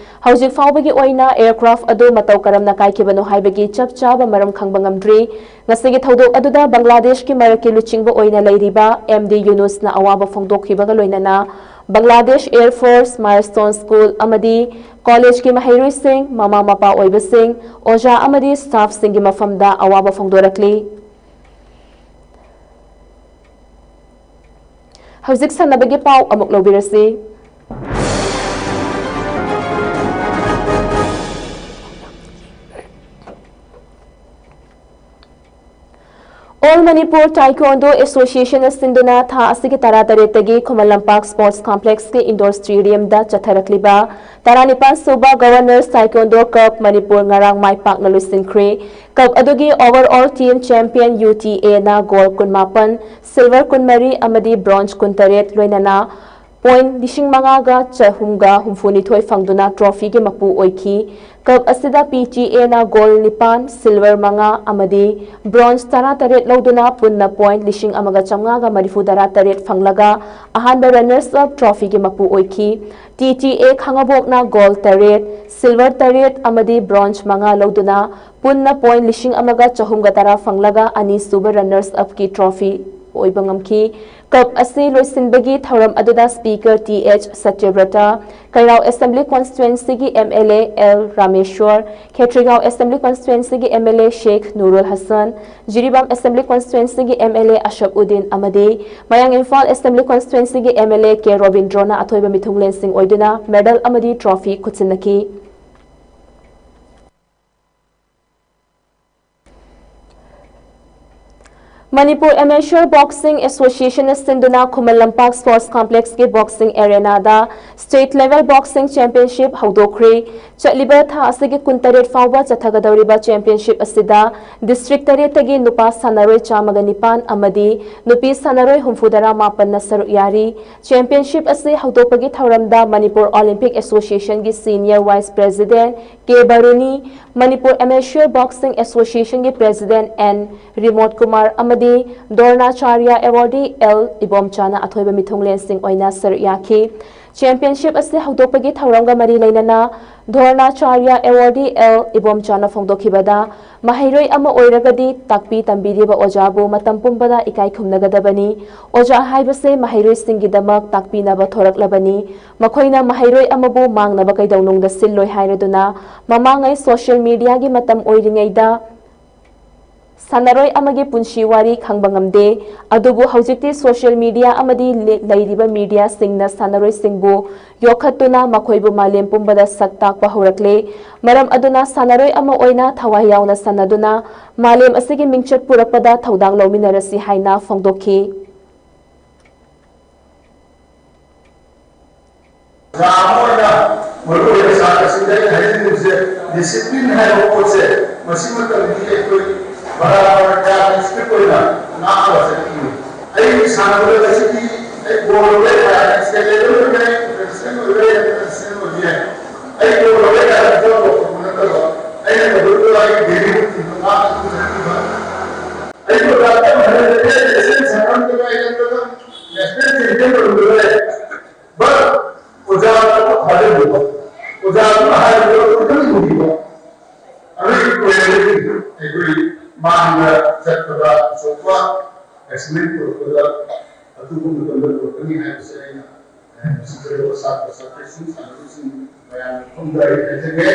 ꯍꯧꯖꯤꯛ ꯐꯥꯎꯕꯒꯤ ꯑꯣꯏꯅ ꯑꯦꯌꯔꯀ꯭ꯔꯥꯐ ꯑꯗꯨ ꯃꯇꯧ ꯀꯔꯝꯅ ꯀꯥꯏꯈꯤꯕꯅꯣ ꯍꯥꯏꯕꯒꯤ ꯆꯞ ꯆꯥꯕ ꯃꯔꯝ ꯈꯪꯕ ꯉꯝꯗ꯭ꯔꯤ꯫ ꯉꯁꯤꯒꯤ ꯊꯧꯗꯣꯛ ꯑꯗꯨꯗ ꯕꯪꯒ꯭ꯂꯥꯗꯦꯁꯀꯤ ꯃꯔꯛꯀꯤ ꯂꯨꯆꯤꯡꯕ ꯑꯣꯏꯅ ꯂꯩꯔꯤꯕ ꯑꯦꯝ ꯗꯤ ꯌꯨꯅꯨꯁꯅ ꯑꯋꯥꯕ ꯐꯣꯡꯗꯣꯛꯈꯤꯕꯒ ꯂꯣꯏꯅꯅ Bangladesh air force, milestone school ꯑꯃꯗꯤ ꯀꯣꯂꯦꯖꯀꯤ ꯃꯍꯩꯔꯣꯏꯁꯤꯡ, ꯃꯃꯥ ꯃꯄꯥ ꯑꯣꯏꯕꯁꯤꯡ, ꯑꯣꯖꯥ ꯑꯃꯗꯤ ꯁ꯭ꯇꯥꯐꯁꯤꯡꯒꯤ ꯃꯐꯝꯗ ꯑꯋꯥꯕ ꯐꯣꯡꯗꯣꯔꯛꯂꯤ꯫ ꯍꯧꯖꯤꯛ ꯁꯥꯟꯅꯕꯒꯤ ꯄꯥꯎ ꯑꯃꯨꯛ ꯂꯧꯕꯤꯔꯁꯤ꯫ All ꯃꯅꯤꯄꯨꯔ ꯇꯥꯏꯀꯣꯟꯗꯣ ꯑꯦꯁꯣꯁꯤꯌꯦꯁꯟꯅ ꯁꯤꯟꯗꯨꯅ ꯊꯥ ꯑꯁꯤꯒꯤ ꯇꯔꯥꯇꯔꯦꯠꯇꯒꯤ ꯈꯨꯃꯟ ꯂꯝꯄꯥꯛ ꯁ꯭ꯄꯣꯔꯠꯁ ꯀꯝꯄ꯭ꯂꯦꯛꯁꯀꯤ ꯏꯟꯗꯣꯔ ꯁ꯭ꯇꯦꯗꯤꯌꯝꯗ ꯆꯠꯊꯔꯛꯂꯤꯕ ꯇꯔꯥꯅꯤꯄꯥꯟ ꯁꯨꯕ ꯒꯕꯔꯅꯔꯁ ꯇꯥꯏꯀꯣꯟꯗꯣ ꯀꯞ ꯃꯅꯤꯄꯨꯔ ꯉꯔꯥꯡ ꯃꯥꯏ ꯄꯥꯛꯅ ꯂꯣꯏꯁꯤꯟꯈ꯭ꯔꯦ꯫ ꯀꯞ ꯑꯗꯨꯒꯤ overall team champion UTAꯅ ꯒꯣꯜ ꯀꯨꯟꯃꯥꯄꯟ, ꯁꯤꯜꯚꯔ ꯀꯨꯟꯃꯔꯤ ꯑꯃꯗꯤ ꯕ꯭ꯔꯣꯟꯖ ꯀꯨꯟꯇꯔꯦꯠ ꯂꯣꯏꯅꯅ ꯄꯣꯏꯟꯠ ꯂꯤꯁꯤꯡ ꯃꯉꯥꯒ ꯆꯍꯨꯝꯒ ꯍꯨꯝꯐꯨꯅꯤꯊꯣꯏ ꯐꯪꯗꯨꯅ ꯇ꯭ꯔꯣꯐꯤꯒꯤ ꯃꯄꯨ ꯑꯣꯏꯈꯤ꯫ ꯀꯞ ꯑꯁꯤꯗ PTAꯅ ꯒꯣꯜ ꯅꯤꯄꯥꯟ, ꯁꯤꯜꯚꯔ ꯃꯉꯥ ꯑꯃꯗꯤ ꯕ꯭ꯔꯣꯟꯖ ꯇꯔꯥꯇꯔꯦꯠ ꯂꯧꯗꯨꯅ ꯄꯨꯟꯅ ꯄꯣꯏꯟꯠ ꯂꯤꯁꯤꯡ ꯑꯃꯒ ꯆꯥꯝꯃꯉꯥꯒ ꯃꯔꯤꯐꯨ ꯇꯔꯥꯇꯔꯦꯠ ꯐꯪꯂꯒ ꯑꯍꯥꯟꯕ ꯔꯟꯅꯔꯁ ꯑꯞ ꯇ꯭ꯔꯣꯐꯤꯒꯤ ꯃꯄꯨ ꯑꯣꯏꯈꯤ꯫ TTA ꯈꯥꯉꯕꯣꯛꯅ ꯒꯣꯜ ꯇꯔꯦꯠ, ꯁꯤꯜꯚꯔ ꯇꯔꯦꯠ ꯑꯃꯗꯤ ꯕ꯭ꯔꯣꯟꯖ ꯃꯉꯥ ꯂꯧꯗꯨꯅ ꯄꯨꯟꯅ ꯄꯣꯏꯟꯠ ꯂꯤꯁꯤꯡ ꯑꯃꯒ ꯆꯍꯨꯝꯒ ꯇꯔꯥ ꯐꯪꯂꯒ ꯑꯅꯤꯁꯨꯕ ꯔꯟꯅꯔꯁ ꯑꯞꯀꯤ ꯇ꯭ꯔꯣꯐꯤ ꯑꯣꯏꯕ ꯉꯝꯈꯤ꯫ ꯀꯞ ꯑꯁꯤ ꯂꯣꯏꯁꯤꯟꯕꯒꯤ ꯊꯧꯔꯝ ꯑꯗꯨꯗ speaker T H Satyabrata, Keirao assembly ꯀꯣꯟꯁꯇꯤꯇ꯭ꯋꯦꯟꯁꯤꯒꯤ MLA L Rameshwar, Khetrigao assembly ꯀꯣꯟꯁꯇꯤꯇ꯭ꯋꯦꯟꯁꯤꯒꯤ MLA ꯁꯦꯈ ꯅꯨꯔꯨꯜ ꯍꯁꯟ, ꯖꯤꯔꯤꯕꯥꯝ ꯑꯦꯁꯦꯝꯕ꯭ꯂꯤ ꯀꯣꯟꯁꯇꯤꯇ꯭ꯋꯦꯟꯁꯤꯒꯤ MLA ꯑꯁꯐ ꯎꯗꯤꯟ ꯑꯃꯗꯤ ꯃꯌꯥꯡ ꯏꯝꯐꯥꯜ ꯑꯦꯁꯦꯝꯕ꯭ꯂꯤ ꯀꯣꯟꯁꯇꯤꯇ꯭ꯋꯦꯟꯁꯤꯒꯤ MLA ꯀꯦ ꯔꯣꯕꯤꯟꯗ꯭ꯔꯣꯅ ꯑꯊꯣꯏꯕ ꯃꯤꯊꯨꯡꯂꯦꯟꯁꯤꯡ ꯑꯣꯏꯗꯨꯅ ꯃꯦꯗꯜ ꯑꯃꯗꯤ ꯇ꯭ꯔꯣꯐꯤ ꯈꯨꯠꯁꯤꯟꯅꯈꯤ꯫ ꯃꯅꯤꯄꯨꯔ ꯑꯦꯃꯦꯆꯔ ꯕꯣꯛꯁꯤꯡ ꯑꯦꯁꯣꯁꯤꯌꯦꯁꯟꯅ ꯁꯤꯟꯗꯨꯅ ꯈꯨꯃꯟ ꯂꯝꯄꯥꯛ ꯁ꯭ꯄꯣꯔꯠꯁ ꯀꯝꯄ꯭ꯂꯦꯛꯁꯀꯤ ꯕꯣꯛꯁꯤꯡ ꯑꯦꯔꯦꯅꯥꯗ ꯁ꯭ꯇꯦꯠ ꯂꯦꯚꯦꯜ ꯕꯣꯛꯁꯤꯡ ꯆꯦꯝꯄꯤꯌꯟꯁꯤꯞ ꯍꯧꯗꯣꯛꯈ꯭ꯔꯦ꯫ ꯆꯠꯂꯤꯕ ꯊꯥ ꯑꯁꯤꯒꯤ ꯀꯨꯟꯇꯔꯦꯠ ꯐꯥꯎꯕ ꯆꯠꯊꯒꯗꯧꯔꯤꯕ ꯆꯦꯝꯄꯤꯌꯟꯁꯤꯞ ꯑꯁꯤꯗ ꯗꯤꯁꯇ꯭ꯔꯤꯛ ꯇꯔꯦꯠꯇꯒꯤ ꯅꯨꯄꯥ ꯁꯥꯟꯅꯔꯣꯏ ꯆꯥꯝꯃꯒ ꯅꯤꯄꯥꯟ ꯑꯃꯗꯤ ꯅꯨꯄꯤ ꯁꯥꯟꯅꯔꯣꯏ ꯍꯨꯝꯐꯨꯇꯔꯥ ꯃꯥꯄꯟꯅ ꯁꯔꯨꯛ ꯌꯥꯔꯤ꯫ ꯆꯦꯝꯄꯤꯌꯟꯁꯤꯞ ꯑꯁꯤ ꯍꯧꯗꯣꯛꯄꯒꯤ ꯊꯧꯔꯝꯗ ꯃꯅꯤꯄꯨꯔ ꯑꯣꯂꯤꯝꯄꯤꯛ ꯑꯦꯁꯣꯁꯤꯌꯦꯁꯟꯒꯤ senior vice president K Baruni, Manipur amateur boxing ꯑꯦꯁꯣꯁꯤꯌꯦꯁꯟꯒꯤ ꯄ꯭ꯔꯦꯁꯤꯗꯦꯟꯠ ꯑꯦꯟ ꯔꯤꯃꯣꯠ ꯀꯨꯃꯥꯔ ꯑꯃꯗꯤ ꯗ꯭ꯔꯣꯅꯥꯆꯥꯔꯌ ꯑꯦꯋꯥꯔꯗꯤ ꯑꯦꯜ ꯏꯕꯣꯝꯆꯥꯅ ꯑꯊꯣꯏꯕ ꯃꯤꯊꯨꯡꯂꯦꯟꯁꯤꯡ ꯑꯣꯏꯅ ꯁꯔꯨꯛ ꯌꯥꯈꯤ꯫ ꯆꯦꯝꯄꯤꯌꯟꯁꯤꯞ ꯑꯁꯤ ꯍꯧꯗꯣꯛꯄꯒꯤ ꯊꯧꯔꯝꯒ ꯃꯔꯤ ꯂꯩꯅꯅ ꯗ꯭ꯔꯣꯅꯥꯆꯥꯔꯌ ꯑꯦꯋꯥꯔꯗꯤ ꯑꯦꯜ ꯏꯕꯣꯝꯆꯥꯅ ꯐꯣꯡꯗꯣꯛꯈꯤꯕꯗ, ꯃꯍꯩꯔꯣꯏ ꯑꯃ ꯑꯣꯏꯔꯒꯗꯤ ꯇꯥꯛꯄꯤ ꯇꯝꯕꯤꯔꯤꯕ ꯑꯣꯖꯥꯕꯨ ꯃꯇꯝ ꯄꯨꯝꯕꯗ ꯏꯀꯥꯏ ꯈꯨꯝꯅꯒꯗꯕꯅꯤ꯫ ꯑꯣꯖꯥ ꯍꯥꯏꯕꯁꯦ ꯃꯍꯩꯔꯣꯏꯁꯤꯡꯒꯤꯗꯃꯛ ꯇꯥꯛꯄꯤꯅꯕ ꯊꯣꯔꯛꯂꯕꯅꯤ꯫ ꯃꯈꯣꯏꯅ ꯃꯍꯩꯔꯣꯏ ꯑꯃꯕꯨ ꯃꯥꯡꯅꯕ ꯀꯩꯗꯧꯅꯨꯡꯗ ꯁꯤꯜꯂꯣꯏ ꯍꯥꯏꯔꯗꯨꯅ ꯃꯃꯥꯡꯉꯩ ꯁꯣꯁꯤꯌꯦꯜ ꯃꯤꯗꯤꯌꯥꯒꯤ ꯃꯇꯝ ꯑꯣꯏꯔꯤꯉꯩꯗ ꯁꯥꯟꯅꯔꯣꯏ ꯑꯃꯒꯤ ꯄꯨꯟꯁꯤ ꯋꯥꯔꯤ ꯈꯪꯕ ꯉꯝꯗꯦ꯫ ꯑꯗꯨꯕꯨ ꯍꯧꯖꯤꯛꯇꯤ social media ꯑꯃꯗꯤ ꯂꯦ-, ꯂꯩꯔꯤꯕ mediaꯁꯤꯡꯅ ꯁꯥꯟꯅꯔꯣꯏꯁꯤꯡꯕꯨ ꯌꯣꯛꯈꯠꯇꯨꯅ ꯃꯈꯣꯏꯕꯨ ꯃꯥꯂꯦꯝ ꯄꯨꯝꯕꯗ ꯁꯛ ꯇꯥꯛꯄ ꯍꯧꯔꯛꯂꯦ꯫ ꯃꯔꯝ ꯑꯗꯨꯅ ꯁꯥꯟꯅꯔꯣꯏ ꯑꯃ ꯑꯣꯏꯅ ꯊꯋꯥꯏ ꯌꯥꯎꯅ ꯁꯥꯟꯅꯗꯨꯅ ꯃꯥꯂꯦꯝ ꯑꯁꯤꯒꯤ ꯃꯤꯡꯆꯠ ꯄꯨꯔꯛꯄꯗ ꯊꯧꯗꯥꯡ ꯂꯧꯃꯤꯟꯅꯔꯁꯤ ꯍꯥꯏꯅ ꯐꯣꯡꯗꯣꯛꯈꯤ꯫ ꯑꯣꯖꯥ ꯑꯃ ꯑꯣꯏꯅ ꯃꯔꯨ ꯑꯣꯏꯅ ꯁꯥꯇ꯭ꯔꯁꯤꯡꯗ ꯑꯩꯅ ꯍꯥꯏꯖꯅꯤꯡꯕꯁꯦ, discipline ꯍꯥꯏꯕ ꯄꯣꯠꯁꯦ ꯃꯁꯤ ꯃꯇꯝꯗꯤ ꯑꯩꯈꯣꯏ ꯕꯔꯥꯕꯔ ꯌꯥꯝꯅ strict ꯑꯣꯏꯅ ꯉꯥꯛꯑꯒ ꯆꯠꯈꯤꯕꯅꯤ꯫ ꯑꯩꯒꯤ ꯁꯥꯟꯅꯕꯗ ꯉꯁꯤꯗꯤ ꯑꯩ gold ꯑꯣꯏꯕ ꯌꯥꯏ, state level ꯑꯣꯏꯕ ꯌꯥꯏ, international ꯑꯣꯏꯕ ꯌꯥꯏ, international ꯑꯣꯏꯕ ꯌꯥꯏ꯫ ꯑꯩ gold ꯑꯣꯏꯕ ꯌꯥꯏ ꯍꯥꯏꯕ ꯄꯣꯠ ꯇꯧꯕ ꯅꯠꯇꯕ, ꯑꯩꯅ ꯇꯧꯕꯗꯨꯗ ꯑꯩꯒꯤ daily routineꯗꯣ ꯉꯥꯛꯑꯒ ꯑꯗꯨꯝ ꯆꯠꯈꯤꯕ꯫ ꯑꯩꯒꯤ ꯑꯣꯖꯥ ꯇꯝꯍꯟꯕꯗꯗꯤ ꯑꯩ national ꯁꯥꯟꯅꯔꯝꯗꯕ ꯑꯩ ꯅꯠꯇ꯭ꯔꯒ national champion ꯑꯣꯏꯔꯝꯕ ꯌꯥꯏ꯫ But ꯑꯣꯖꯥꯗ ꯊꯥꯖꯕꯤꯕ, ꯑꯣꯖꯥꯗꯨꯅ ꯍꯥꯏꯕꯗꯣ ꯑꯗꯨꯝ ꯏꯟꯕꯤꯕ, ꯑꯗꯨꯒꯤ ꯑꯣꯏꯔꯒꯗꯤ ꯑꯩꯈꯣꯏ ꯃꯥꯡꯗ ꯆꯠꯄꯗ ꯑꯆꯧꯕ achievement ꯄꯨꯔꯛꯄꯗ ꯑꯊꯨꯕ ꯃꯇꯝꯗ ꯄꯨꯔꯛꯀꯅꯤ ꯍꯥꯏꯕꯁꯦ ꯑꯩꯅ, ꯑꯦ, ꯃꯁꯤꯗ ꯁꯥꯇ꯭ꯔ ꯁꯥꯇ꯭ꯔꯤꯁꯤꯡ, ꯁꯥꯟꯅꯔꯣꯏꯁꯤꯡ ꯃꯌꯥꯝꯒꯤ ꯃꯐꯝꯗ ꯑꯩ ꯍꯥꯏꯖꯒꯦ꯫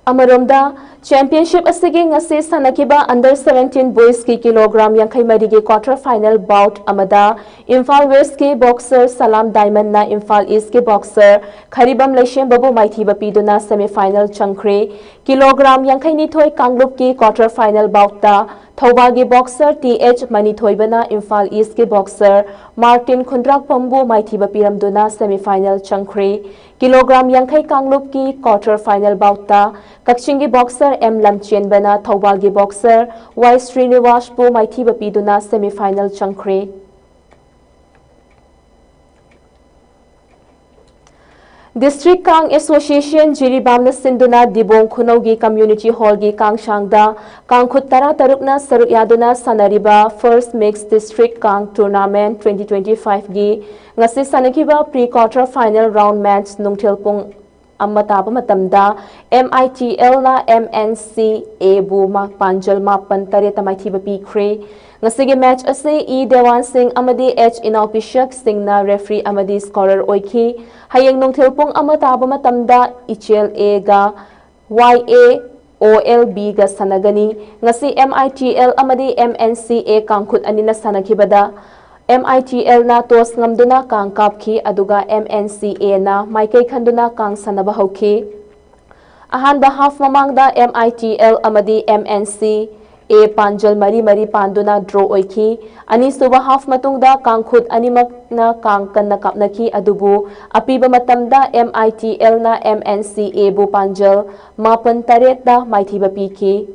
ꯑꯃꯔꯣꯝꯗ, championship ꯑꯁꯤꯒꯤ ꯉꯁꯤ ꯁꯥꯟꯅꯈꯤꯕ under seventeen boysꯀꯤ kilogram ꯌꯥꯡꯈꯩ ꯃꯔꯤꯒꯤ quarter final bout ꯑꯃꯗ ꯏꯝꯐꯥꯜ Westꯀꯤ boxer ꯁꯂꯥꯝ ꯗꯥꯏꯃꯟꯅ ꯏꯝꯐꯥꯜ Eastꯀꯤ boxer ꯈꯔꯤꯕꯝ ꯂꯩꯁꯦꯝꯕꯕꯨ ꯃꯥꯏꯊꯤꯕ ꯄꯤꯗꯨꯅ semifinal ꯆꯪꯈ꯭ꯔꯦ꯫ Kilogram ꯌꯥꯡꯈꯩ ꯅꯤꯊꯣꯏ ꯀꯥꯡꯂꯨꯞꯀꯤ quarter final boutꯇ ꯊꯧꯕꯥꯜꯒꯤ boxer ꯇꯤ ꯑꯩꯆ ꯃꯅꯤꯊꯣꯏꯕꯅ ꯏꯝꯐꯥꯜ Eastꯀꯤ boxer ꯃꯥꯔꯇꯤꯟ ꯈꯨꯟꯗ꯭ꯔꯥꯛꯄꯝꯕꯨ ꯃꯥꯏꯊꯤꯕ ꯄꯤꯔꯝꯗꯨꯅ semifinal ꯆꯪꯈ꯭ꯔꯦ꯫ Kilogram ꯌꯥꯡꯈꯩ ꯀꯥꯡꯂꯨꯞꯀꯤ quarter final boutꯇ ꯀꯛꯆꯤꯡꯒꯤ boxer ꯑꯦꯝ ꯂꯝꯆꯦꯟꯕꯅ ꯊꯧꯕꯥꯜꯒꯤ boxer ꯋꯥꯏ ꯁ꯭ꯔꯤꯅꯤꯋꯥꯁꯄꯨ ꯃꯥꯏꯊꯤꯕ ꯄꯤꯗꯨꯅ semifinal ꯆꯪꯈ꯭ꯔꯦ꯫ District Kang Association ꯖꯤꯔꯤꯕꯥꯝꯅ ꯁꯤꯟꯗꯨꯅ ꯗꯤꯕꯣꯡ ꯈꯨꯅꯧꯒꯤ community hallꯒꯤ ꯀꯥꯡꯁꯥꯡꯗ ꯀꯥꯡꯈꯨꯠ ꯇꯔꯥꯇꯔꯨꯛꯅ ꯁꯔꯨꯛ ꯌꯥꯗꯨꯅ ꯁꯥꯟꯅꯔꯤꯕ First Mixed District Kang Tournament twenty twenty-fiveꯒꯤ ꯉꯁꯤ ꯁꯥꯟꯅꯈꯤꯕ pre quarter final round match ꯅꯨꯡꯊꯤꯜ ꯄꯨꯡ ꯑꯃ ꯇꯥꯕ ꯃꯇꯝꯗ MITLꯅ MNCAꯕꯨ ꯃꯥ-, ꯄꯥꯟꯖꯜ ꯃꯥꯄꯟ ꯇꯔꯦꯠꯇ ꯃꯥꯏꯊꯤꯕ ꯄꯤꯈ꯭ꯔꯦ꯫ ꯉꯁꯤꯒꯤ match ꯑꯁꯤ ꯏ ꯗꯦꯋꯥꯟ ꯁꯤꯡ ꯑꯃꯗꯤ ꯑꯦꯆ ꯏꯅꯥꯎꯄꯤꯁꯛ ꯁꯤꯡꯅ referee ꯑꯃꯗꯤ scorer ꯑꯣꯏꯈꯤ꯫ ꯍꯌꯦꯡ ꯅꯨꯡꯊꯤꯜ ꯄꯨꯡ ꯑꯃ ꯇꯥꯕ ꯃꯇꯝꯗ ꯏꯆꯦꯜ Aꯒ YA O L B ꯒ ꯁꯥꯟꯅꯒꯅꯤ꯫ ꯉꯁꯤ M I T L ꯑꯃꯗꯤ M N C A ꯀꯥꯡꯈꯨꯠ ꯑꯅꯤꯅ ꯁꯥꯟꯅꯈꯤꯕꯗ, M I T L ꯅ toss ꯉꯝꯗꯨꯅ ꯀꯥꯡ ꯀꯥꯞꯈꯤ, ꯑꯗꯨꯒ M N C A ꯅ ꯃꯥꯏꯀꯩ ꯈꯟꯗꯨꯅ ꯀꯥꯡ ꯁꯥꯟꯅꯕ ꯍꯧꯈꯤ꯫ ꯑꯍꯥꯟꯕ half ꯃꯃꯥꯡꯗ M I T L ꯑꯃꯗꯤ M N C A ꯄꯥꯟꯖꯜ ꯃꯔꯤ ꯃꯔꯤ ꯄꯥꯟꯗꯨꯅ draw ꯑꯣꯏꯈꯤ꯫ ꯑꯅꯤꯁꯨꯕ half ꯃꯇꯨꯡꯗ ꯀꯥꯡꯈꯨꯠ ꯑꯅꯤꯃꯛꯅ ꯀꯥꯡ ꯀꯟꯅ ꯀꯥꯞꯅꯈꯤ, ꯑꯗꯨꯕꯨ ꯑꯄꯤꯕ ꯃꯇꯝꯗ M I T L ꯅ M N C A ꯕꯨ ꯄꯥꯟꯖꯜ ꯃꯥꯄꯟ ꯇꯔꯦꯠꯇ ꯃꯥꯏꯊꯤꯕ ꯄꯤꯈꯤ꯫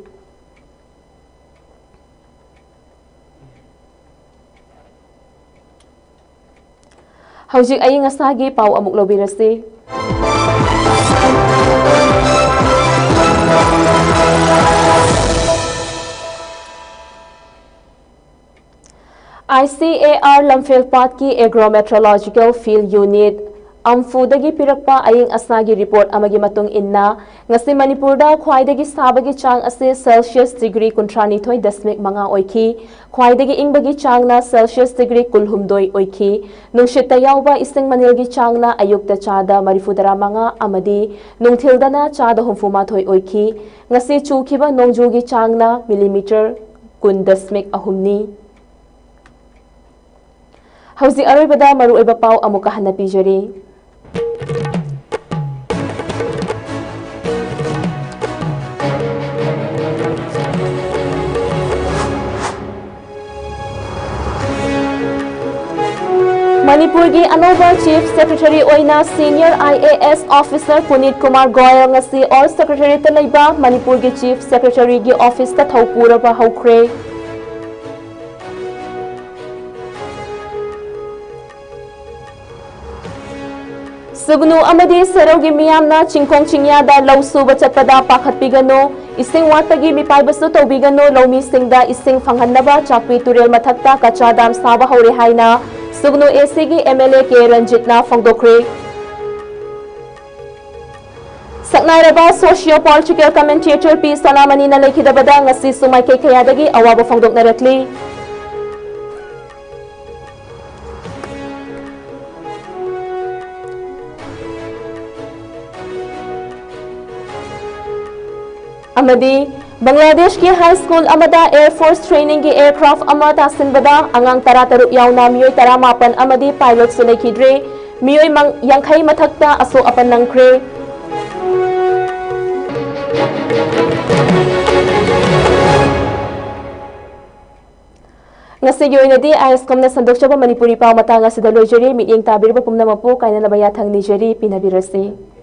ꯍꯧꯖꯤꯛ ꯑꯏꯪ ꯑꯁꯥꯒꯤ ꯄꯥꯎ ꯑꯃꯨꯛ ꯂꯧꯕꯤꯔꯁꯤ꯫ I C A R ꯂꯝꯐꯦꯜꯄꯥꯠꯀꯤ Agro Meteorological Field Unit, ꯑꯝꯐꯨꯗꯒꯤ ꯄꯤꯔꯛꯄ ꯑꯏꯪ ꯑꯁꯥꯒꯤ report ꯑꯃꯒꯤ ꯃꯇꯨꯡ ꯏꯟꯅ, ꯉꯁꯤ ꯃꯅꯤꯄꯨꯔꯗ ꯈ꯭ꯋꯥꯏꯗꯒꯤ ꯁꯥꯕꯒꯤ ꯆꯥꯡ ꯑꯁꯤ Celsius degree ꯀꯨꯟꯊ꯭ꯔꯥꯅꯤꯊꯣꯏ ꯗꯁꯃꯤꯛ ꯃꯉꯥ ꯑꯣꯏꯈꯤ꯫ ꯈ꯭ꯋꯥꯏꯗꯒꯤ ꯏꯪꯕꯒꯤ ꯆꯥꯡꯅ Celsius degree ꯀꯨꯜꯍꯨꯝꯗꯣꯏ ꯑꯣꯏꯈꯤ꯫ ꯅꯨꯡꯁꯤꯠꯇ ꯌꯥꯎꯕ ꯏꯁꯤꯡ ꯃꯅꯤꯜꯒꯤ ꯆꯥꯡꯅ ꯑꯌꯨꯛꯇ ꯆꯥꯗ ꯃꯔꯤꯐꯨꯇꯔꯥ ꯃꯉꯥ ꯑꯃꯗꯤ ꯅꯨꯡꯊꯤꯜꯗꯅ ꯆꯥꯗ ꯍꯨꯝꯐꯨꯃꯥꯊꯣꯏ ꯑꯣꯏꯈꯤ꯫ ꯉꯁꯤ ꯆꯨꯈꯤꯕ ꯅꯣꯡꯖꯨꯒꯤ ꯆꯥꯡꯅ millimeter ꯀꯨꯟ ꯗꯁꯃꯤꯛ ꯑꯍꯨꯝꯅꯤ꯫ ꯍꯧꯖꯤꯛ ꯑꯔꯣꯏꯕꯗ ꯃꯔꯨꯑꯣꯏꯕ ꯄꯥꯎ ꯑꯃꯨꯛꯀ ꯍꯟꯅ ꯄꯤꯖꯔꯤ꯫ ꯃꯅꯤꯄꯨꯔꯒꯤ ꯑꯅꯧꯕ Chief Secretary ꯑꯣꯏꯅ senior I A S officer ꯄꯨꯅꯤꯠ Kumar Goyal ꯉꯁꯤ Old Secretariatꯇ ꯂꯩꯕ ꯃꯅꯤꯄꯨꯔꯒꯤ Chief Secretaryꯒꯤ officeꯇ ꯊꯧ ꯄꯨꯔꯕ ꯍꯧꯈ꯭ꯔꯦ꯫ ꯁꯨꯒꯅꯨ ꯑꯃꯗꯤ ꯁꯦꯔꯧꯒꯤ ꯃꯤꯌꯥꯝꯅ ꯆꯤꯡꯈꯣꯡ ꯆꯤꯡꯌꯥꯗ ꯂꯧ ꯁꯨꯕ ꯆꯠꯄꯗ ꯄꯥꯈꯠꯄꯤꯒꯅꯨ꯫ ꯏꯁꯤꯡ ꯋꯥꯠꯄꯒꯤ ꯃꯤꯄꯥꯏꯕꯁꯨ ꯇꯧꯕꯤꯒꯅꯨ꯫ ꯂꯧꯃꯤꯁꯤꯡꯗ ꯏꯁꯤꯡ ꯐꯪꯍꯟꯅꯕ ꯆꯥꯛꯄꯤ ꯇꯨꯔꯦꯜ ꯃꯊꯛꯇ ꯀꯆꯥ dam ꯁꯥꯕ ꯍꯧꯔꯦ ꯍꯥꯏꯅ ꯁꯨꯒꯅꯨ A Cꯒꯤ M L A ꯀꯦ ꯔꯟꯖꯤꯠꯅ ꯐꯣꯡꯗꯣꯛꯈ꯭ꯔꯦ꯫ ꯁꯛꯅꯥꯏꯔꯕ socio political commentator ꯄꯤ ꯁꯣꯅꯥꯃꯅꯤꯅ ꯂꯩꯈꯤꯗꯕꯗ ꯉꯁꯤꯁꯨ ꯃꯥꯏꯀꯩ ꯀꯌꯥꯗꯒꯤ ꯑꯋꯥꯕ ꯐꯣꯡꯗꯣꯛꯅꯔꯛꯂꯤ꯫ ꯑꯃꯗꯤ ꯕꯪꯒ꯭ꯂꯥꯗꯦꯁꯀꯤ ꯍꯥꯏ ꯁ꯭ꯀꯨꯜ ꯑꯃꯗ ꯑꯦꯌꯔ ꯐꯣꯔꯁ ꯇ꯭ꯔꯦꯅꯤꯡꯒꯤ ꯑꯦꯌꯔꯀ꯭ꯔꯥꯐ ꯑꯃ ꯇꯥꯁꯤꯟꯕꯗ ꯑꯉꯥꯡ ꯇꯔꯥ ꯇꯔꯨꯛ ꯌꯥꯎꯅ ꯃꯤꯑꯣꯏ ꯇꯔꯥ ꯃꯥꯄꯟ ꯑꯃꯗꯤ ꯄꯥꯏꯂꯣꯠꯁꯨ ꯂꯩꯈꯤꯗ꯭ꯔꯦ꯫ ꯃꯤꯑꯣꯏ ꯃꯪ-, ꯌꯥꯡꯈꯩ ꯃꯊꯛꯇ ꯑꯁꯣꯛ ꯑꯄꯟ ꯅꯪꯈ꯭ꯔꯦ꯫ ꯉꯁꯤꯒꯤ ꯑꯣꯏꯅꯗꯤ ꯑꯥꯏ ꯑꯦꯁ ꯀꯣꯝꯅ ꯁꯟꯗꯣꯛꯆꯕ ꯃꯅꯤꯄꯨꯔꯤ ꯄꯥꯎ ꯃꯇꯥꯡ ꯑꯁꯤꯗ ꯂꯣꯏꯖꯔꯤ꯫ ꯃꯤꯠꯌꯦꯡ ꯇꯥꯕꯤꯔꯤꯕ ꯄꯨꯝꯅꯃꯛꯄꯨ ꯀꯥꯏꯅꯅꯕ ꯌꯥꯊꯪ ꯅꯤꯖꯔꯤ꯫ ꯄꯤꯅꯕꯤꯔꯁꯤ꯫